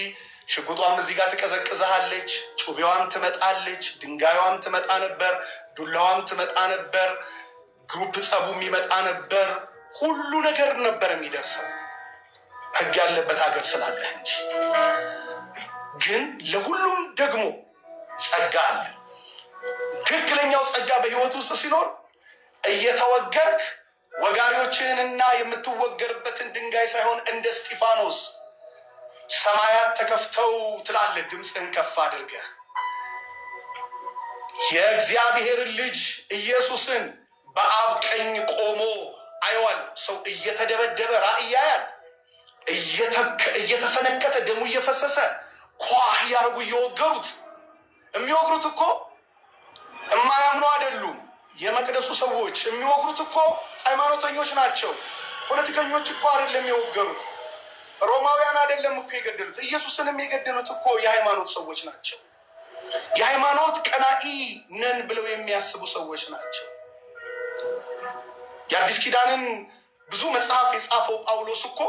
ሽጉጧም እዚህ ጋር ትቀዘቅዝሃለች፣ ጩቤዋም ትመጣለች፣ ድንጋዩም ትመጣ ነበር፣ ዱላዋም ትመጣ ነበር፣ group ጸቡም ይመጣ ነበር። ሁሉ ነገር ነበር የሚደርሰው ህግ ያለበት ሀገር ስላለህ እንጂ። ግን ለሁሉም ደግሞ ጸጋ አለ። ትክክለኛው ጸጋ በህይወት ውስጥ ሲኖር እየተወገርክ ወጋሪዎችህንና የምትወገርበትን ድንጋይ ሳይሆን እንደ እስጢፋኖስ ሰማያት ተከፍተው ትላለህ። ድምፅህን ከፍ አድርገህ የእግዚአብሔርን ልጅ ኢየሱስን በአብ ቀኝ ቆሞ አየዋለሁ። ሰው እየተደበደበ ራእይ ያያል። እየተፈነከተ ደሙ እየፈሰሰ ኳ እያደረጉ እየወገሩት። የሚወግሩት እኮ እማያምኑ አይደሉም። የመቅደሱ ሰዎች የሚወግሩት እኮ ሃይማኖተኞች ናቸው። ፖለቲከኞች እኮ አይደለም የወገሩት። ሮማውያን አይደለም እኮ የገደሉት። ኢየሱስንም የገደሉት እኮ የሃይማኖት ሰዎች ናቸው። የሃይማኖት ቀናኢ ነን ብለው የሚያስቡ ሰዎች ናቸው። የአዲስ ኪዳንን ብዙ መጽሐፍ የጻፈው ጳውሎስ እኮ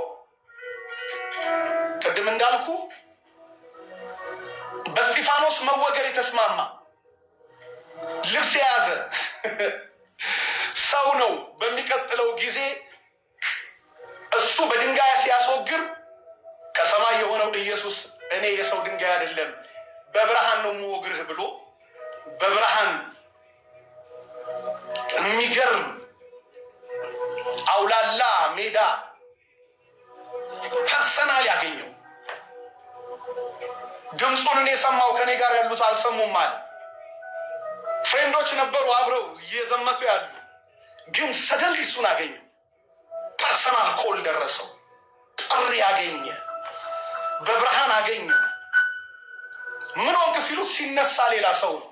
ቅድም እንዳልኩ በእስጢፋኖስ መወገር የተስማማ ልብስ የያዘ ሰው ነው። በሚቀጥለው ጊዜ እሱ በድንጋይ ሲያስወግር ከሰማይ የሆነው ኢየሱስ እኔ የሰው ድንጋይ አይደለም በብርሃን ነው የምወግርህ ብሎ በብርሃን የሚገርም አውላላ ሜዳ personal ያገኘው። ድምፁን እኔ የሰማው ከኔ ጋር ያሉት አልሰሙም አለ። Friend ኦች ነበሩ አብረው እየዘመቱ ያሉ፣ ግን suddenly እሱን አገኘው። Personal call ደረሰው፣ ጥሪ አገኘ፣ በብርሃን አገኘ። ምን ሆንክ ሲሉት ሲነሳ ሌላ ሰው ነው።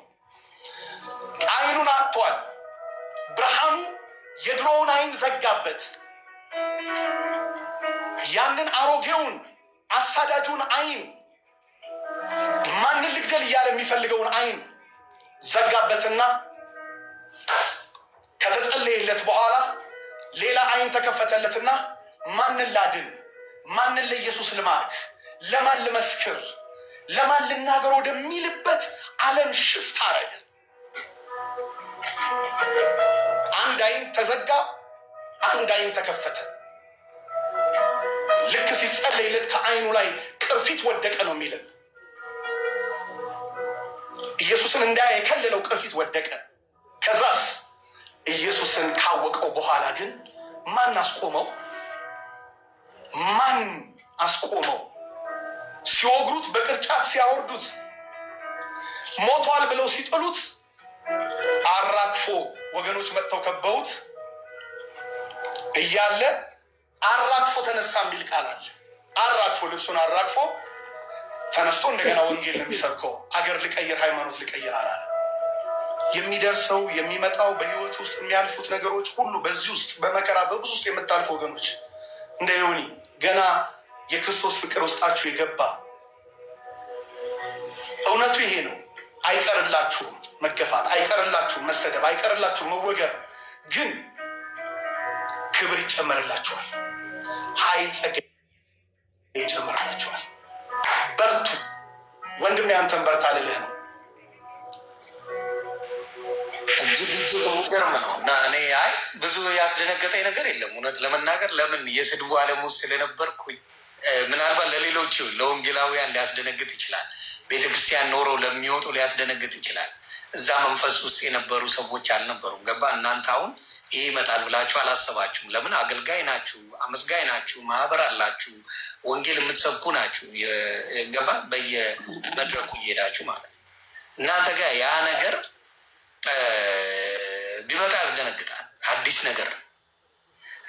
አይኑን አጥቷል። ብርሃኑ የድሮውን አይን ዘጋበት። ያንን አሮጌውን አሳዳጁን አይን፣ ማንን ልግደል እያለ የሚፈልገውን አይን ዘጋበትና ከተጸለየለት በኋላ ሌላ አይን ተከፈተለትና ማንን ላድን፣ ማንን ለኢየሱስ ልማርክ፣ ለማን ልመስክር፣ ለማን ልናገር ወደሚልበት ዓለም shift አረገ። አንድ አይን ተዘጋ፣ አንድ አይን ተከፈተ። ልክ ሲጸለይለት ከአይኑ ላይ ቅርፊት ወደቀ ነው የሚለን። ኢየሱስን እንዳያይ የከለለው ቅርፊት ወደቀ። ከዛስ ኢየሱስን ካወቀው በኋላ ግን ማን አስቆመው? ማን አስቆመው? ሲወግሩት፣ በቅርጫት ሲያወርዱት፣ ሞቷል ብለው ሲጥሉት አራግፎ ወገኖች መጥተው ከበውት እያለ አራግፎ ተነሳ የሚል ቃል አለ። አራግፎ፣ ልብሱን አራግፎ ተነስቶ እንደገና ወንጌል ነው የሚሰብከው። አገር ልቀይር፣ ሃይማኖት ልቀይር አላለ። የሚደርሰው የሚመጣው በህይወት ውስጥ የሚያልፉት ነገሮች ሁሉ፣ በዚህ ውስጥ በመከራ በብዙ ውስጥ የምታልፉ ወገኖች፣ እንደ ዮኒ ገና የክርስቶስ ፍቅር ውስጣችሁ የገባ፣ እውነቱ ይሄ ነው። አይቀርላችሁም መገፋት፣ አይቀርላችሁም መሰደብ፣ አይቀርላችሁም መወገር፣ ግን ክብር ይጨመርላችኋል፣ ኃይል ጸጋ ይጨመርላችኋል። በርቱ ወንድሜ፣ አንተን በርታ ልልህ ነው። እጅግ እጅግ የሚገርም ነው። እና እኔ አይ ብዙ ያስደነገጠኝ ነገር የለም እውነት ለመናገር። ለምን የስድቡ ዓለም ውስጥ ስለነበርኩኝ ምናልባት ለሌሎቹ ለወንጌላውያን ሊያስደነግጥ ይችላል። ቤተክርስቲያን ኖረው ለሚወጡ ሊያስደነግጥ ይችላል። እዛ መንፈስ ውስጥ የነበሩ ሰዎች አልነበሩም። ገባ? እናንተ አሁን ይህ ይመጣል ብላችሁ አላሰባችሁም። ለምን? አገልጋይ ናችሁ፣ አመስጋኝ ናችሁ፣ ማህበር አላችሁ፣ ወንጌል የምትሰብኩ ናችሁ። ገባ? በየመድረኩ እየሄዳችሁ ማለት ነው። እናንተ ጋር ያ ነገር ቢመጣ ያስደነግጣል። አዲስ ነገር ነው።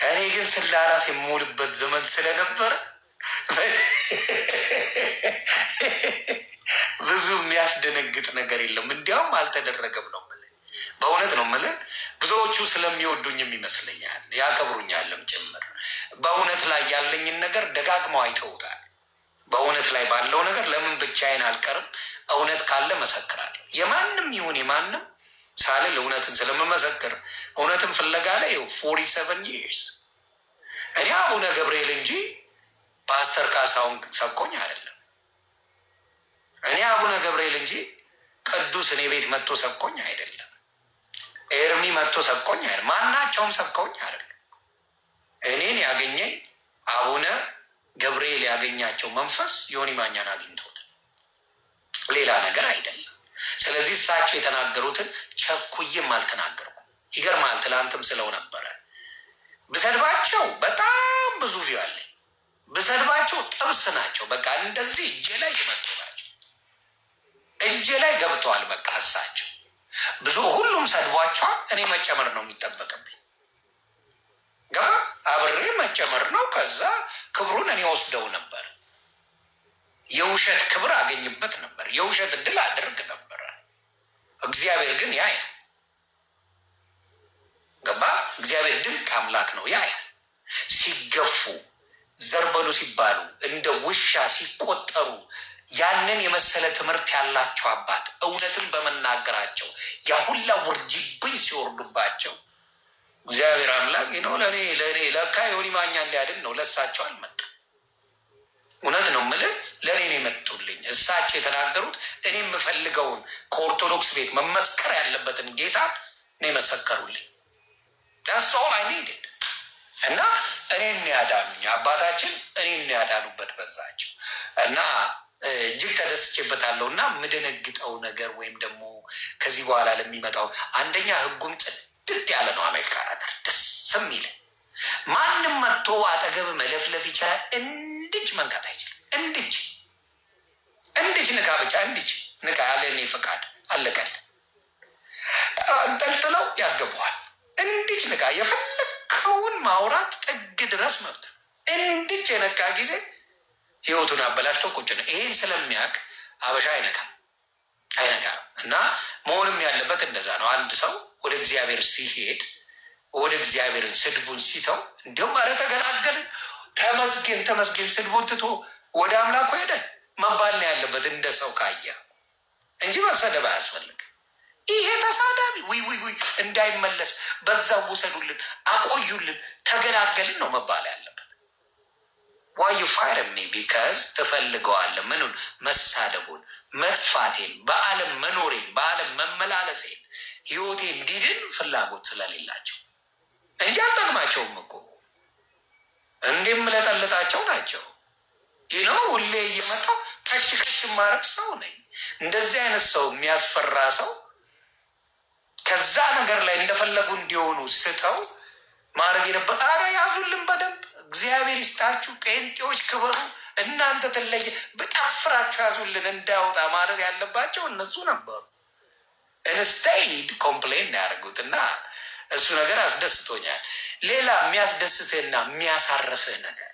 እኔ ግን ስላላስ የምውልበት ዘመን ስለነበረ ብዙ የሚያስደነግጥ ነገር የለም። እንዲያውም አልተደረገም ነው የምልህ። በእውነት ነው የምልህ። ብዙዎቹ ስለሚወዱኝም ይመስለኛል ያከብሩኛልም ጭምር። በእውነት ላይ ያለኝን ነገር ደጋግመው አይተውታል። በእውነት ላይ ላይ ባለው ነገር ለምን ብቻዬን አልቀርም? እውነት ካለ መሰክራለሁ። የማንም ይሁን የማንም ሳልል እውነትን ስለምመሰክር እውነትን ፍለጋ ላይ 47 years እኔ አቡነ ገብርኤል እንጂ ፓስተር ካሳሁን ሰብኮኝ አይደለም። እኔ አቡነ ገብርኤል እንጂ ቅዱስ እኔ ቤት መጥቶ ሰብኮኝ አይደለም። ኤርሚ መጥቶ ሰብኮኝ አይደለም። ማናቸውም ሰብከውኝ አይደለም። እኔን ያገኘኝ አቡነ ገብርኤል ያገኛቸው መንፈስ ዮኒ ማኛን አግኝቶት ሌላ ነገር አይደለም። ስለዚህ እሳቸው የተናገሩትን ቸኩዬም አልተናገርኩም። ይገርማል። ትላንትም ስለው ነበረ። ብሰድባቸው በጣም ብዙ view አለኝ። ብሰድባቸው ጥብስ ናቸው። በቃ እንደዚህ እጄ ላይ የመጡ ናቸው። እጄ ላይ ገብተዋል። በቃ እሳቸው ብዙ ሁሉም ሰድቧቸዋል። እኔ መጨመር ነው የሚጠበቅብኝ። ገባ አብሬ መጨመር ነው። ከዛ ክብሩን እኔ ወስደው ነበር። የውሸት ክብር አገኝበት ነበር። የውሸት ድል አድርግ ነበረ። እግዚአብሔር ግን ያያል። ገባ። እግዚአብሔር ድንቅ አምላክ ነው። ያያል። ሲገፉ ዘርበሉ ሲባሉ እንደ ውሻ ሲቆጠሩ ያንን የመሰለ ትምህርት ያላቸው አባት እውነትን በመናገራቸው ያ ሁላ ውርጅብኝ ሲወርዱባቸው እግዚአብሔር አምላክ ነው ለእኔ ለካ ዮኒ ማኛን ሊያድን ነው። ለእሳቸው አልመጣም። እውነት ነው የምልህ፣ ለእኔ ነው የመጡልኝ። እሳቸው የተናገሩት እኔ የምፈልገውን ከኦርቶዶክስ ቤት መመስከር ያለበትን ጌታ ነው የመሰከሩልኝ። That's all I needed። እና እኔን ያዳኑኝ አባታችን እኔን ያዳኑበት በዛቸው እና እጅግ ተደስቼበታለሁ። እና የምደነግጠው ነገር ወይም ደግሞ ከዚህ በኋላ ለሚመጣው አንደኛ ህጉም ጽድት ያለ ነው። አሜሪካ ነገር ደስ የሚል ማንም መጥቶ አጠገብ መለፍለፍ ይችላል። እንድች መንካት አይችልም። እንድች እንድች ንካ ብቻ እንድች ንካ ያለ እኔ ፈቃድ አለቀል። አንጠልጥለው ያስገቡሃል። እንድች ንካ፣ የፈለግከውን ማውራት ጥግ ድረስ መብት። እንድች የነካ ጊዜ ህይወቱን አበላሽቶ ቁጭ ነው። ይሄን ስለሚያውቅ አበሻ አይነካም አይነካም። እና መሆንም ያለበት እንደዛ ነው። አንድ ሰው ወደ እግዚአብሔር ሲሄድ ወደ እግዚአብሔርን ስድቡን ሲተው እንዲሁም ኧረ ተገላገልን፣ ተመስገን ተመስገን፣ ስድቡን ትቶ ወደ አምላኩ ሄደ መባል ነው ያለበት እንደ ሰው ካየ እንጂ መሰደብ አያስፈልግ። ይሄ ተሳዳቢ ውይ ውይ ውይ እንዳይመለስ በዛው ውሰዱልን፣ አቆዩልን፣ ተገላገልን ነው መባል ያለበት። Why you fire me? Because ትፈልገዋለህ። ምኑን? መሳደቡን፣ መጥፋቴን፣ በዓለም መኖሬን፣ በዓለም መመላለሴን፣ ህይወቴ እንዲድን ፍላጎት ስለሌላቸው እንጂ አልጠቅማቸውም እኮ እንዲምለጠልጣቸው ናቸው። ይህ ነው ሁሌ እየመጣው ከሽ ከሽ ማድረግ ሰው ነኝ። እንደዚህ አይነት ሰው የሚያስፈራ ሰው ከዛ ነገር ላይ እንደፈለጉ እንዲሆኑ ስተው ማድረግ የነበር። አረ ያዙልን በደንብ፣ እግዚአብሔር ይስጣችሁ። ጴንጤዎች ክበሩ፣ እናንተ ትለየ ብጠፍራችሁ ያዙልን እንዳያወጣ ማለት ያለባቸው እነሱ ነበሩ። Instead complain ያደርጉት እና እሱ ነገር አስደስቶኛል። ሌላ የሚያስደስትህና የሚያሳርፍህ ነገር፣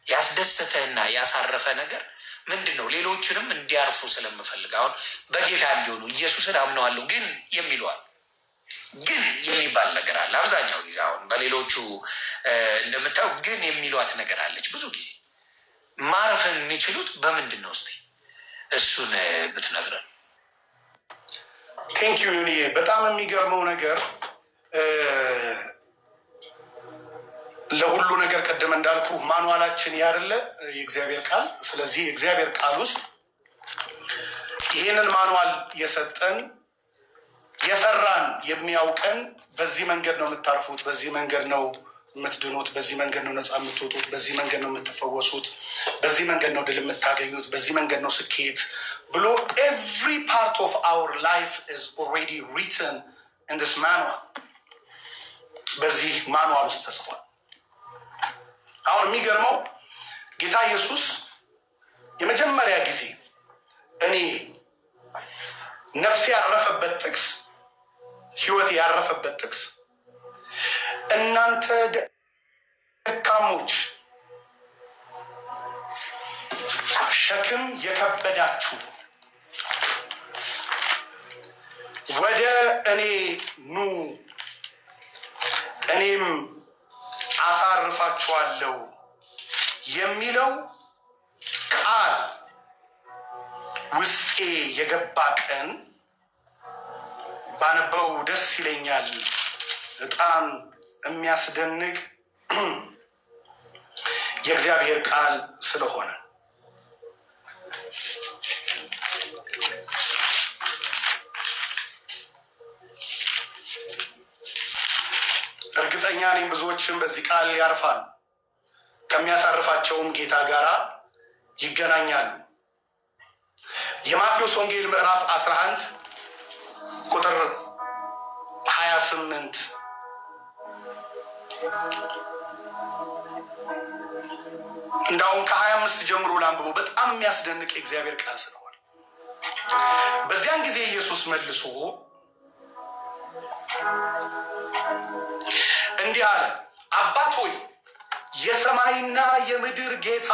ያስደስትህና ያሳረፈ ነገር ምንድን ነው? ሌሎችንም እንዲያርፉ ስለምፈልግ አሁን በጌታ እንዲሆኑ ኢየሱስን አምነዋለሁ ግን የሚለዋል ግን የሚባል ነገር አለ። አብዛኛው ጊዜ አሁን በሌሎቹ እንደምታየው ግን የሚሏት ነገር አለች። ብዙ ጊዜ ማረፍን የሚችሉት በምንድን ነው? እስኪ እሱን ብትነግረን። Thank you ዮኒዬ። በጣም የሚገርመው ነገር ለሁሉ ነገር ቅድም እንዳልኩ manual ኣችን ያለ የእግዚአብሔር ቃል። ስለዚህ የእግዚአብሔር ቃል ውስጥ ይሄንን manual የሰጠን፣ የሰራን፣ የሚያውቀን በዚህ መንገድ ነው የምታርፉት፣ በዚህ መንገድ ነው የምትድኑት፣ በዚህ መንገድ ነው ነፃ የምትወጡት፣ በዚህ መንገድ ነው የምትፈወሱት፣ በዚህ መንገድ ነው ድል የምታገኙት፣ በዚህ መንገድ ነው ስኬት ብሎ every part of our life is already written in this manual። በዚህ manual ውስጥ ተጽፏል። አሁን የሚገርመው ጌታ ኢየሱስ የመጀመሪያ ጊዜ እኔ ነፍሴ ያረፈበት ጥቅስ፣ ህይወቴ ያረፈበት ጥቅስ እናንተ ደካሞች፣ ሸክም የከበዳችሁ ወደ እኔ ኑ፣ እኔም አሳርፋችኋለሁ የሚለው ቃል ውስጤ የገባ ቀን ባነበው ደስ ይለኛል። በጣም የሚያስደንቅ የእግዚአብሔር ቃል ስለሆነ እርግጠኛ ነኝ ብዙዎችም በዚህ ቃል ያርፋሉ፣ ከሚያሳርፋቸውም ጌታ ጋራ ይገናኛሉ። የማቴዎስ ወንጌል ምዕራፍ 11 ቁጥር 28፣ እንዳውም ከ25 ጀምሮ ላንብቦ፣ በጣም የሚያስደንቅ የእግዚአብሔር ቃል ስለሆነ። በዚያን ጊዜ ኢየሱስ መልሶ እንዲህ አለ፣ አባት ሆይ፣ የሰማይና የምድር ጌታ፣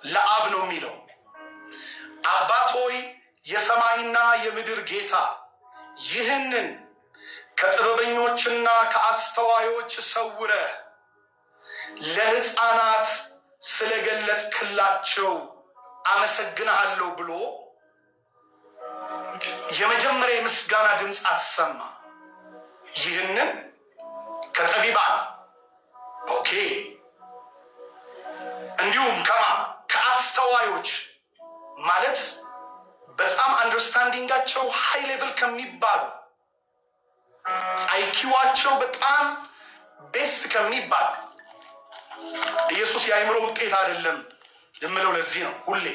ለአብ ነው የሚለው፣ አባት ሆይ፣ የሰማይና የምድር ጌታ፣ ይህንን ከጥበበኞችና ከአስተዋዮች ሰውረህ ለሕፃናት ስለገለጥክላቸው አመሰግንሃለሁ ብሎ የመጀመሪያ የምስጋና ድምፅ አሰማ። ይህንን ከጠቢባን፣ okay፣ እንዲሁም ከአስተዋዮች፣ ማለት በጣም understanding ኣቸው high level ከሚባሉ፣ IQ ዋቸው በጣም best ከሚባል፣ ኢየሱስ የአእምሮ ውጤት አይደለም የምለው ለዚህ ነው ሁሌ፣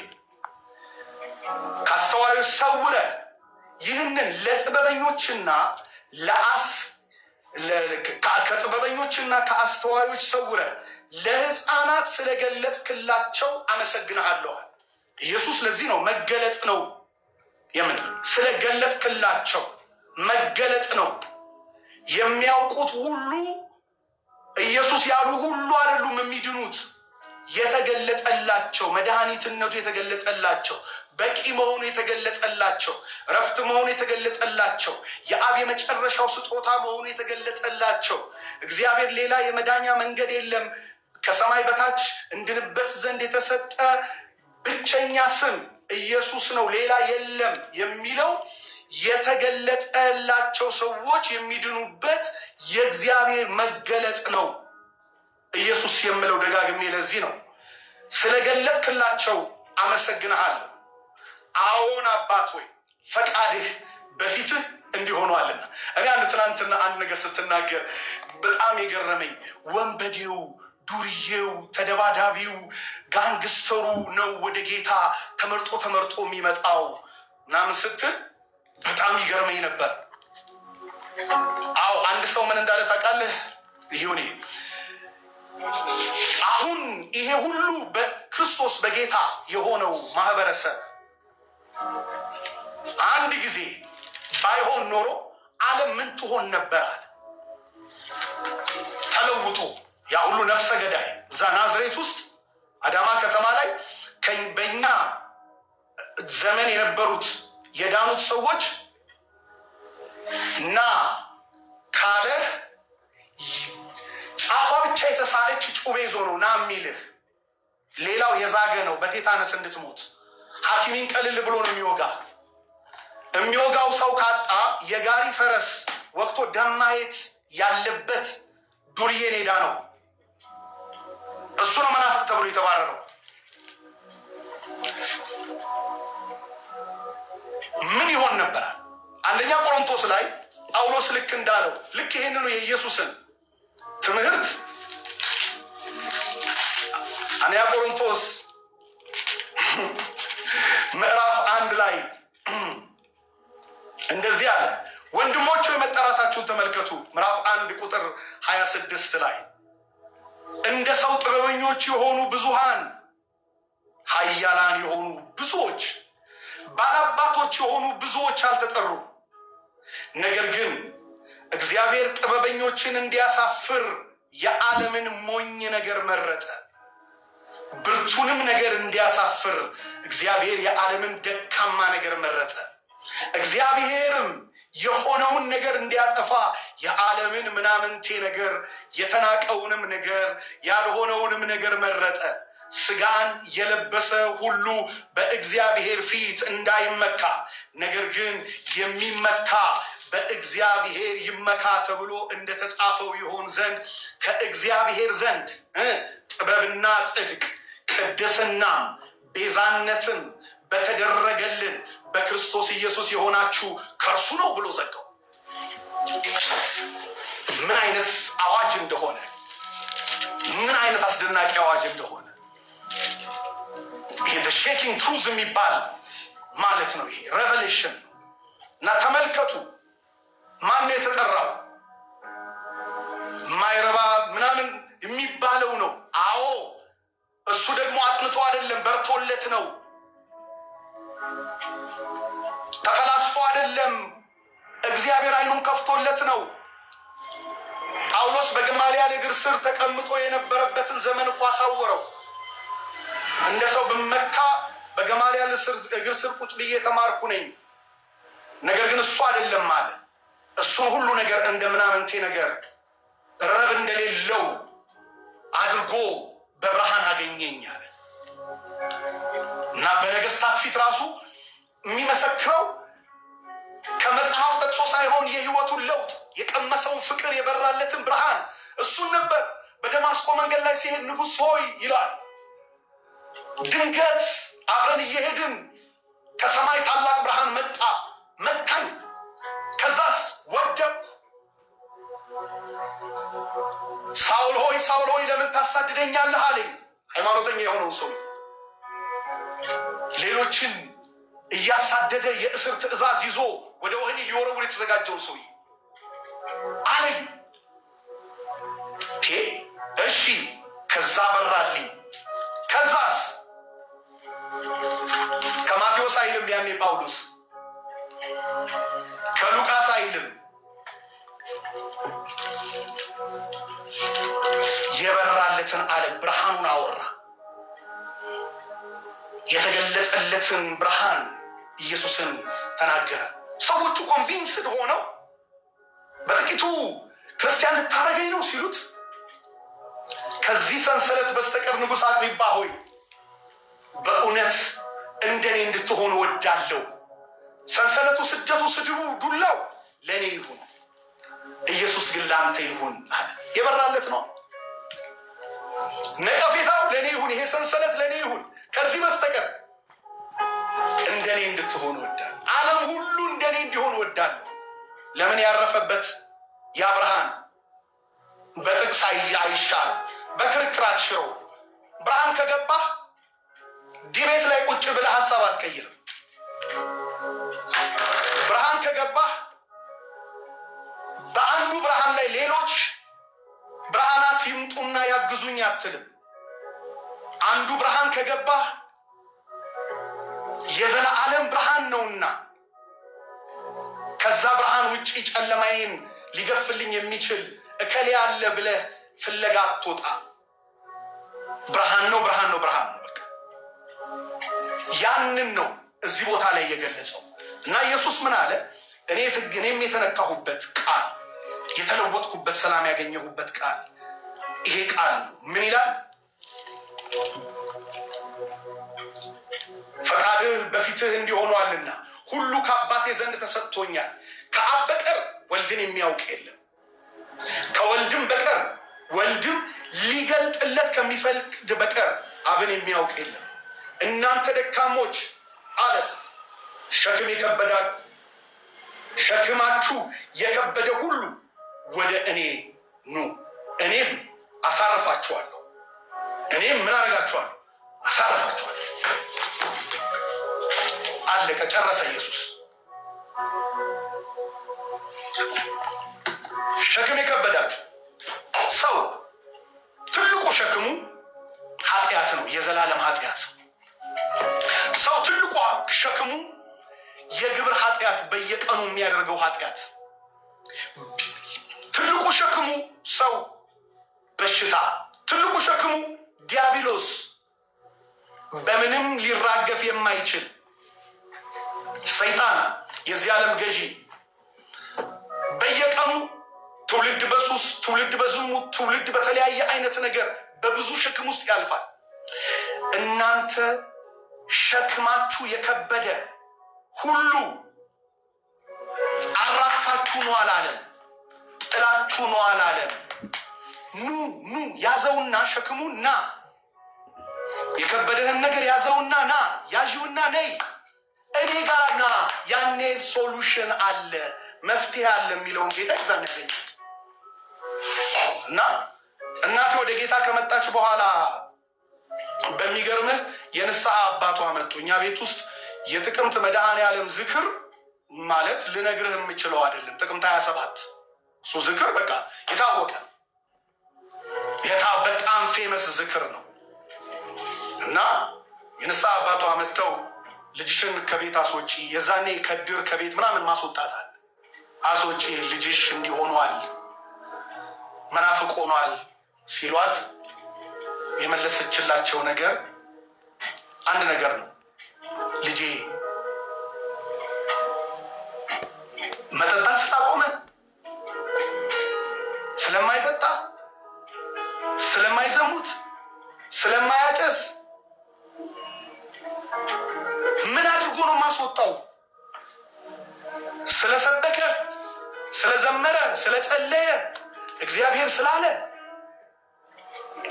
ከአስተዋዮች ሰውረህ ይህንን ለጥበበኞችና ለአስ ከጥበበኞችና ከአስተዋዮች ሰውረህ ለሕፃናት ስለገለጥክላቸው አመሰግንሃለሁ። ኢየሱስ ለዚህ ነው መገለጥ ነው የምንለው። ስለገለጥክላቸው መገለጥ ነው። የሚያውቁት ሁሉ፣ ኢየሱስ ያሉ ሁሉ አይደሉም የሚድኑት። የተገለጠላቸው፣ መድኃኒትነቱ የተገለጠላቸው፣ በቂ መሆኑ የተገለጠላቸው፣ ረፍት መሆኑ የተገለጠላቸው፣ የአብ የመጨረሻው ስጦታ መሆኑ የተገለጠላቸው፣ እግዚአብሔር ሌላ የመዳኛ መንገድ የለም፣ ከሰማይ በታች እንድንበት ዘንድ የተሰጠ ብቸኛ ስም ኢየሱስ ነው፣ ሌላ የለም የሚለው የተገለጠላቸው ሰዎች የሚድኑበት የእግዚአብሔር መገለጥ ነው። ኢየሱስ የምለው ደጋግሜ ለዚህ ነው። ስለገለጥክላቸው አመሰግንሃለሁ። አዎን አባት ሆይ፣ ፈቃድህ በፊትህ እንዲህ ሆኗልና። እኔ አንድ ትናንትና አንድ ነገር ስትናገር በጣም የገረመኝ፣ ወንበዴው፣ ዱርዬው፣ ተደባዳቢው፣ gangster ኡ ነው ወደ ጌታ ተመርጦ ተመርጦ የሚመጣው ምናምን ስትል በጣም ይገርመኝ ነበር። አዎ፣ አንድ ሰው ምን እንዳለ ታውቃለህ? ይሁኔ፣ አሁን ይሄ ሁሉ በክርስቶስ በጌታ የሆነው ማህበረሰብ አንድ ጊዜ ባይሆን ኖሮ ዓለም ምን ትሆን ነበር አለ። ተለውጦ ያ ሁሉ ነፍሰ ገዳይ እዛ ናዝሬት ውስጥ፣ አዳማ ከተማ ላይ በእኛ ዘመን የነበሩት የዳኑት ሰዎች ና ካለህ ጫፏ ብቻ የተሳለች ጩቤ ይዞ ነው ና የሚልህ። ሌላው የዛገ ነው። በቴታነስ እንድትሞት ሐኪሚን ቀልል ብሎ ነው የሚወጋ። የሚወጋው ሰው ካጣ የጋሪ ፈረስ ወቅቶ ደም ማየት ያለበት ዱርዬ ሜዳ ነው። እሱ ነው መናፍቅ ተብሎ የተባረረው። ምን ይሆን ነበራል? አንደኛ ቆሮንቶስ ላይ ጳውሎስ ልክ እንዳለው፣ ልክ ይሄንኑ የኢየሱስን ትምህርት፣ አንደኛ ቆሮንቶስ ምዕራፍ 1 ላይ እንደዚህ አለ። ወንድሞች፣ የመጠራታችሁን ተመልከቱ። ምዕራፍ 1 ቁጥር 26 ላይ እንደ ሰው ጥበበኞች የሆኑ ብዙሃን፣ ኃያላን የሆኑ ብዙዎች፣ ባላባቶች የሆኑ ብዙዎች አልተጠሩም። ነገር ግን እግዚአብሔር ጥበበኞችን እንዲያሳፍር የዓለምን ሞኝ ነገር መረጠ። ብርቱንም ነገር እንዲያሳፍር እግዚአብሔር የዓለምን ደካማ ነገር መረጠ። እግዚአብሔርም የሆነውን ነገር እንዲያጠፋ የዓለምን ምናምንቴ ነገር፣ የተናቀውንም ነገር፣ ያልሆነውንም ነገር መረጠ። ስጋን የለበሰ ሁሉ በእግዚአብሔር ፊት እንዳይመካ፣ ነገር ግን የሚመካ በእግዚአብሔር ይመካ ተብሎ እንደተጻፈው ይሆን ዘንድ ከእግዚአብሔር ዘንድ ጥበብና ጽድቅ ቅድስናም ቤዛነትም በተደረገልን በክርስቶስ ኢየሱስ የሆናችሁ ከእርሱ ነው ብሎ ዘጋው። ምን አይነት አዋጅ እንደሆነ፣ ምን አይነት አስደናቂ አዋጅ እንደሆነ፣ ይሄ shaking truth የሚባል ማለት ነው። ይሄ revelation ነው። እና ተመልከቱ፣ ማን ነው የተጠራው? ማይረባ ምናምን የሚባለው ነው። አዎ፣ እሱ ደግሞ አጥንቶ አይደለም፣ በርቶለት ነው። ተፈላስፎ አይደለም፣ እግዚአብሔር ዓይኑን ከፍቶለት ነው። ጳውሎስ በገማልያል እግር ስር ተቀምጦ የነበረበትን ዘመን እኮ አሳወረው። እንደ ሰው ብመካ በገማልያል እግር ስር ቁጭ ብዬ የተማርኩ ነኝ፣ ነገር ግን እሱ አይደለም አለ። እሱን ሁሉ ነገር እንደ ምናምንቴ ነገር፣ ረብ እንደሌለው አድርጎ በብርሃን አገኘኝ አለ እና በነገስታት ፊት ራሱ የሚመሰክረው ከመጽሐፍ ጠቅሶ ሳይሆን የህይወቱን ለውጥ፣ የቀመሰውን ፍቅር፣ የበራለትን ብርሃን እሱን ነበር። በደማስቆ መንገድ ላይ ሲሄድ ንጉሥ ሆይ ይላል። ድንገት አብረን እየሄድን ከሰማይ ታላቅ ብርሃን መጣ፣ መታኝ። ከዛስ ወደቅኩ። ሳውል ሆይ፣ ሳውል ሆይ፣ ለምን ታሳድደኛለህ አለኝ። ሃይማኖተኛ የሆነውን ሰው፣ ሌሎችን እያሳደደ የእስር ትዕዛዝ ይዞ ወደ ወህኒ ሊወረውር የተዘጋጀውን ሰውዬ አለኝ። እሺ፣ ከዛ በራልኝ። ከዛስ ከማቴዎስ አይልም ያኔ ጳውሎስ፣ ከሉቃስ አይልም፣ የበራለትን አለ። ብርሃኑን አወራ። የተገለጠለትን ብርሃን ኢየሱስን ተናገረ። ሰዎቹ convinced ሆነው በጥቂቱ ክርስቲያን ልታደርገኝ ነው ሲሉት ከዚህ ሰንሰለት በስተቀር ንጉሥ አግሪጳ ሆይ፣ በእውነት እንደኔ እንድትሆን እወዳለሁ። ሰንሰለቱ፣ ስደቱ፣ ስድቡ፣ ዱላው ለእኔ ይሁን፣ ኢየሱስ ግን ለአንተ ይሁን አለ። የበራለት ነው። ነቀፌታው ለእኔ ይሁን፣ ይሄ ሰንሰለት ለእኔ ይሁን፣ ከዚህ በስተቀር እንደኔ እንድትሆን እወዳለሁ። ዓለም ሁሉ እንደኔ እንዲሆን እወዳለሁ። ለምን? ያረፈበት ያ ብርሃን በጥቅስ አይሻርም፣ በክርክር አትሽረው። ብርሃን ከገባህ debate ላይ ቁጭ ብለህ ሀሳብ አትቀይርም። ብርሃን ከገባህ በአንዱ ብርሃን ላይ ሌሎች ብርሃናት ይምጡና ያግዙኝ አትልም። አንዱ ብርሃን ከገባህ የዘላለም ብርሃን ነውና ከዛ ብርሃን ውጭ ጨለማዬን ሊገፍልኝ የሚችል እከሌ አለ ብለህ ፍለጋ አትወጣም። ብርሃን ነው፣ ብርሃን ነው፣ ብርሃን ነው። በቃ ያንን ነው እዚህ ቦታ ላይ የገለጸው። እና ኢየሱስ ምን አለ? እኔም የተነካሁበት ቃል፣ የተለወጥኩበት፣ ሰላም ያገኘሁበት ቃል ይሄ ቃል ነው። ምን ይላል? ፈቃድህ በፊትህ እንዲህ ሆኗልና ሁሉ ከአባቴ ዘንድ ተሰጥቶኛል። ከአብ በቀር ወልድን የሚያውቅ የለም፣ ከወልድም በቀር ወልድም ሊገልጥለት ከሚፈቅድ በቀር አብን የሚያውቅ የለም። እናንተ ደካሞች አለ፣ ሸክም የከበዳ ሸክማችሁ የከበደ ሁሉ ወደ እኔ ኑ፣ እኔም አሳርፋችኋለሁ። እኔም ምን አደርጋችኋለሁ? አሳርፋችኋለሁ። አለቀ፣ ጨረሰ ኢየሱስ። ሸክም የከበዳችሁ፣ ሰው ትልቁ ሸክሙ ኃጢአት ነው፣ የዘላለም ኃጢአት። ሰው ትልቁ ሸክሙ የግብር ኃጢአት፣ በየቀኑ የሚያደርገው ኃጢአት። ትልቁ ሸክሙ ሰው በሽታ፣ ትልቁ ሸክሙ ዲያብሎስ፣ በምንም ሊራገፍ የማይችል ሰይጣን፣ የዚህ ዓለም ገዢ። በየቀኑ ትውልድ በሱስ፣ ትውልድ በዝሙት፣ ትውልድ በተለያየ አይነት ነገር በብዙ ሸክም ውስጥ ያልፋል። እናንተ ሸክማችሁ የከበደ ሁሉ አራግፋችሁ ነው አላለም። ጥላችሁ ነው አላለም። ኑ ኑ፣ ያዘውና ሸክሙ ና፣ የከበደህን ነገር ያዘውና ና፣ ያዢውና ነይ፣ እኔ ጋር ና። ያኔ solution አለ፣ መፍትሄ አለ የሚለውን ጌታ እዛ ነው ያገኘሁት። እና እናቴ ወደ ጌታ ከመጣች በኋላ በሚገርምህ የንስሐ አባቷ መጡ። እኛ ቤት ውስጥ የጥቅምት መድኃኔ ዓለም ዝክር ማለት ልነግርህ የምችለው አይደለም። ጥቅምት 27 እሱ ዝክር በቃ የታወቀ በጣም famous ዝክር ነው። እና የንስሐ አባቷ መጥተው ልጅሽን ከቤት አስወጪ፣ የዛኔ ከድር ከቤት ምናምን ማስወጣታል። አስወጪ፣ ልጅሽ እንዲህ ሆኗል፣ መናፍቅ ሆኗል ሲሏት የመለሰችላቸው ነገር አንድ ነገር ነው። ልጄ መጠጣት ስላቆመ፣ ስለማይጠጣ፣ ስለማይዘሙት፣ ስለማያጨስ ምን አድርጎ ነው ማስወጣው? ስለሰበከ፣ ስለዘመረ፣ ስለጸለየ፣ እግዚአብሔር ስላለ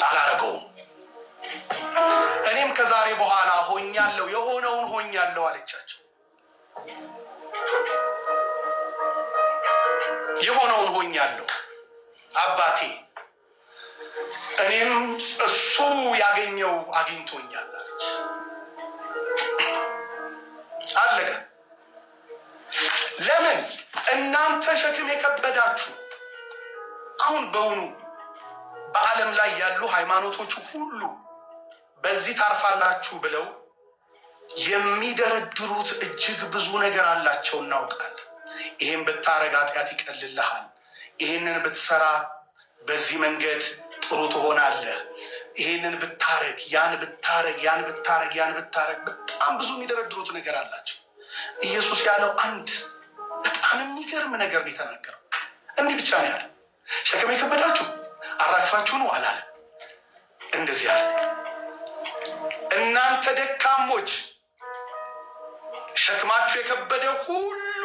አላረገውም። እኔም ከዛሬ በኋላ ሆኛለሁ፣ የሆነውን ሆኛለሁ አለቻቸው። የሆነውን ሆኛለሁ አባቴ፣ እኔም እሱ ያገኘው አግኝቶኛል አለች። አለቀ። ለምን እናንተ ሸክም የከበዳችሁ አሁን በውኑ በዓለም ላይ ያሉ ሃይማኖቶች ሁሉ በዚህ ታርፋላችሁ ብለው የሚደረድሩት እጅግ ብዙ ነገር አላቸው፣ እናውቃለን። ይሄን ብታረግ ኃጢአት ይቀልልሃል፣ ይሄንን ብትሰራ በዚህ መንገድ ጥሩ ትሆናለህ፣ ይሄንን ብታረግ፣ ያን ብታረግ፣ ያን ብታረግ፣ ያን ብታረግ፣ በጣም ብዙ የሚደረድሩት ነገር አላቸው። ኢየሱስ ያለው አንድ በጣም የሚገርም ነገር ነው የተናገረው። እንዲህ ብቻ ነው ያለው፣ ሸክም የከበዳችሁ አራግፋችሁ ነው አላለም። እንደዚህ አለ፣ እናንተ ደካሞች ሸክማችሁ የከበደ ሁሉ፣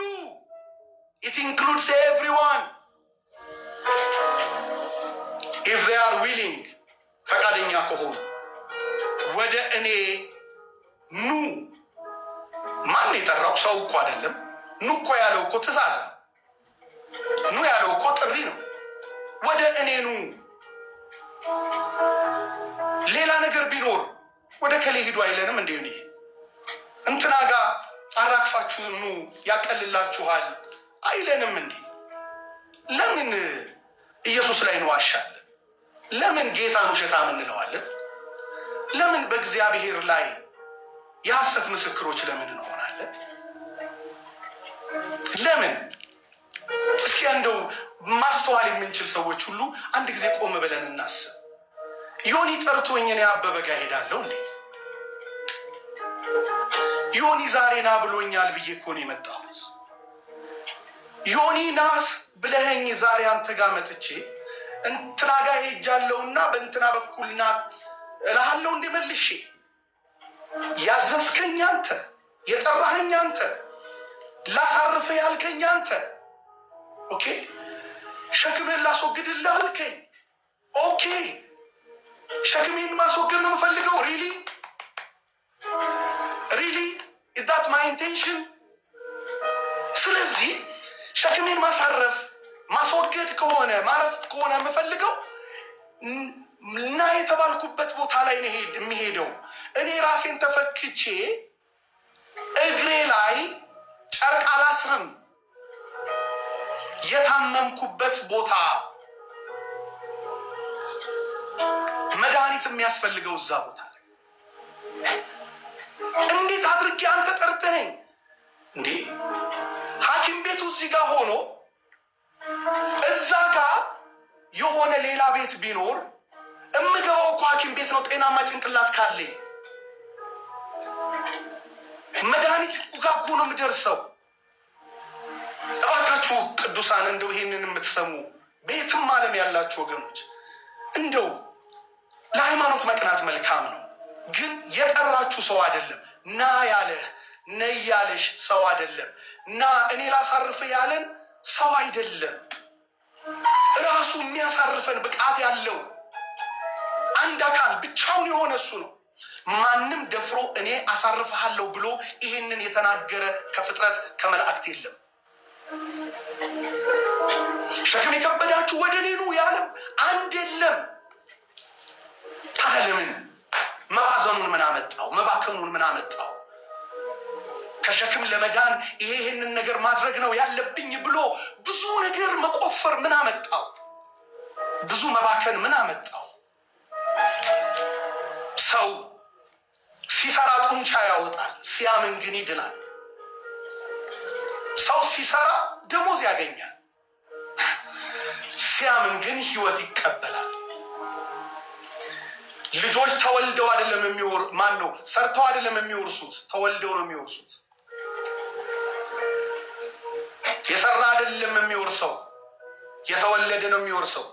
it includes everyone if they are willing፣ ፈቃደኛ ከሆኑ ወደ እኔ ኑ። ማን የጠራው? ሰው እኮ አይደለም። ኑ እኮ ያለው እኮ ትእዛዝ ነው። ኑ ያለው እኮ ጥሪ ነው። ወደ እኔ ኑ። ሌላ ነገር ቢኖር ወደ ከሌ ሂዱ አይለንም እንዴ? እንትና ጋ አራግፋችሁ ኑ ያቀልላችኋል አይለንም እንዴ? ለምን ኢየሱስ ላይ እንዋሻለን? ለምን ጌታን ውሸታም እንለዋለን? ለምን በእግዚአብሔር ላይ የሐሰት ምስክሮች ለምን እንሆናለን? ለምን? እስኪ እንደው ማስተዋል የምንችል ሰዎች ሁሉ አንድ ጊዜ ቆም ብለን እናስብ። ዮኒ ጠርቶኝ እኔ አበበ ጋር ሄዳለሁ እንዴ? ዮኒ ዛሬ ና ብሎኛል ብዬ እኮ ነው የመጣሁት። ዮኒ ና ብለኸኝ ዛሬ አንተ ጋር መጥቼ እንትና ጋር ሄጃለሁና በእንትና በኩል ና እልሃለሁ እንዴ? መልሼ ያዘዝከኝ አንተ፣ የጠራኸኝ አንተ፣ ላሳርፍህ ያልከኝ አንተ። Okay፣ ሸክምህን ላስወግድልህ አልከኝ። Okay፣ ሸክሜን ማስወገድ ነው የምፈልገው። Really, really, that my intention። ስለዚህ ሸክሜን ማሳረፍ ማስወገድ ከሆነ፣ ማረፍ ከሆነ የምፈልገው እና የተባልኩበት ቦታ ላይ ነው የሚሄደው። እኔ ራሴን ተፈክቼ እግሬ ላይ ጨርቅ አላስርም። የታመምኩበት ቦታ መድኃኒት የሚያስፈልገው እዛ ቦታ ላይ እንዴት አድርጌ አንተ ጠርተኸኝ እንዴ? ሐኪም ቤቱ እዚህ ጋር ሆኖ እዛ ጋር የሆነ ሌላ ቤት ቢኖር እምገባው እኮ ሐኪም ቤት ነው። ጤናማ ጭንቅላት ካለኝ መድኃኒት ጋር እኮ ነው የምደርሰው። እባካችሁ ቅዱሳን፣ እንደው ይሄንን የምትሰሙ በየትም ዓለም ያላችሁ ወገኖች፣ እንደው ለሃይማኖት መቅናት መልካም ነው፣ ግን የጠራችሁ ሰው አይደለም። ና ያለህ ነይ ያለሽ ሰው አይደለም። ና እኔ ላሳርፍ ያለን ሰው አይደለም። ራሱ የሚያሳርፈን ብቃት ያለው አንድ አካል ብቻውን የሆነ እሱ ነው። ማንም ደፍሮ እኔ አሳርፍሃለሁ ብሎ ይሄንን የተናገረ ከፍጥረት ከመላእክት የለም። ሸክም የከበዳችሁ ወደ እኔ ኑ ያለም አንድ የለም። ታዲያ ለምን መባዘኑን ምን አመጣው? መባከኑን ምን አመጣው? ከሸክም ለመዳን ይሄንን ነገር ማድረግ ነው ያለብኝ ብሎ ብዙ ነገር መቆፈር ምን አመጣው? ብዙ መባከን ምን አመጣው? ሰው ሲሰራ ጡንቻ ያወጣል፣ ሲያምን ግን ይድናል። ሰው ሲሰራ ደሞዝ ያገኛል፣ ሲያምን ግን ሕይወት ይቀበላል። ልጆች ተወልደው አይደለም የሚወር ማን ነው ሰርተው አይደለም የሚወርሱት፣ ተወልደው ነው የሚወርሱት። የሰራ አይደለም የሚወርሰው፣ የተወለደ ነው የሚወርሰው።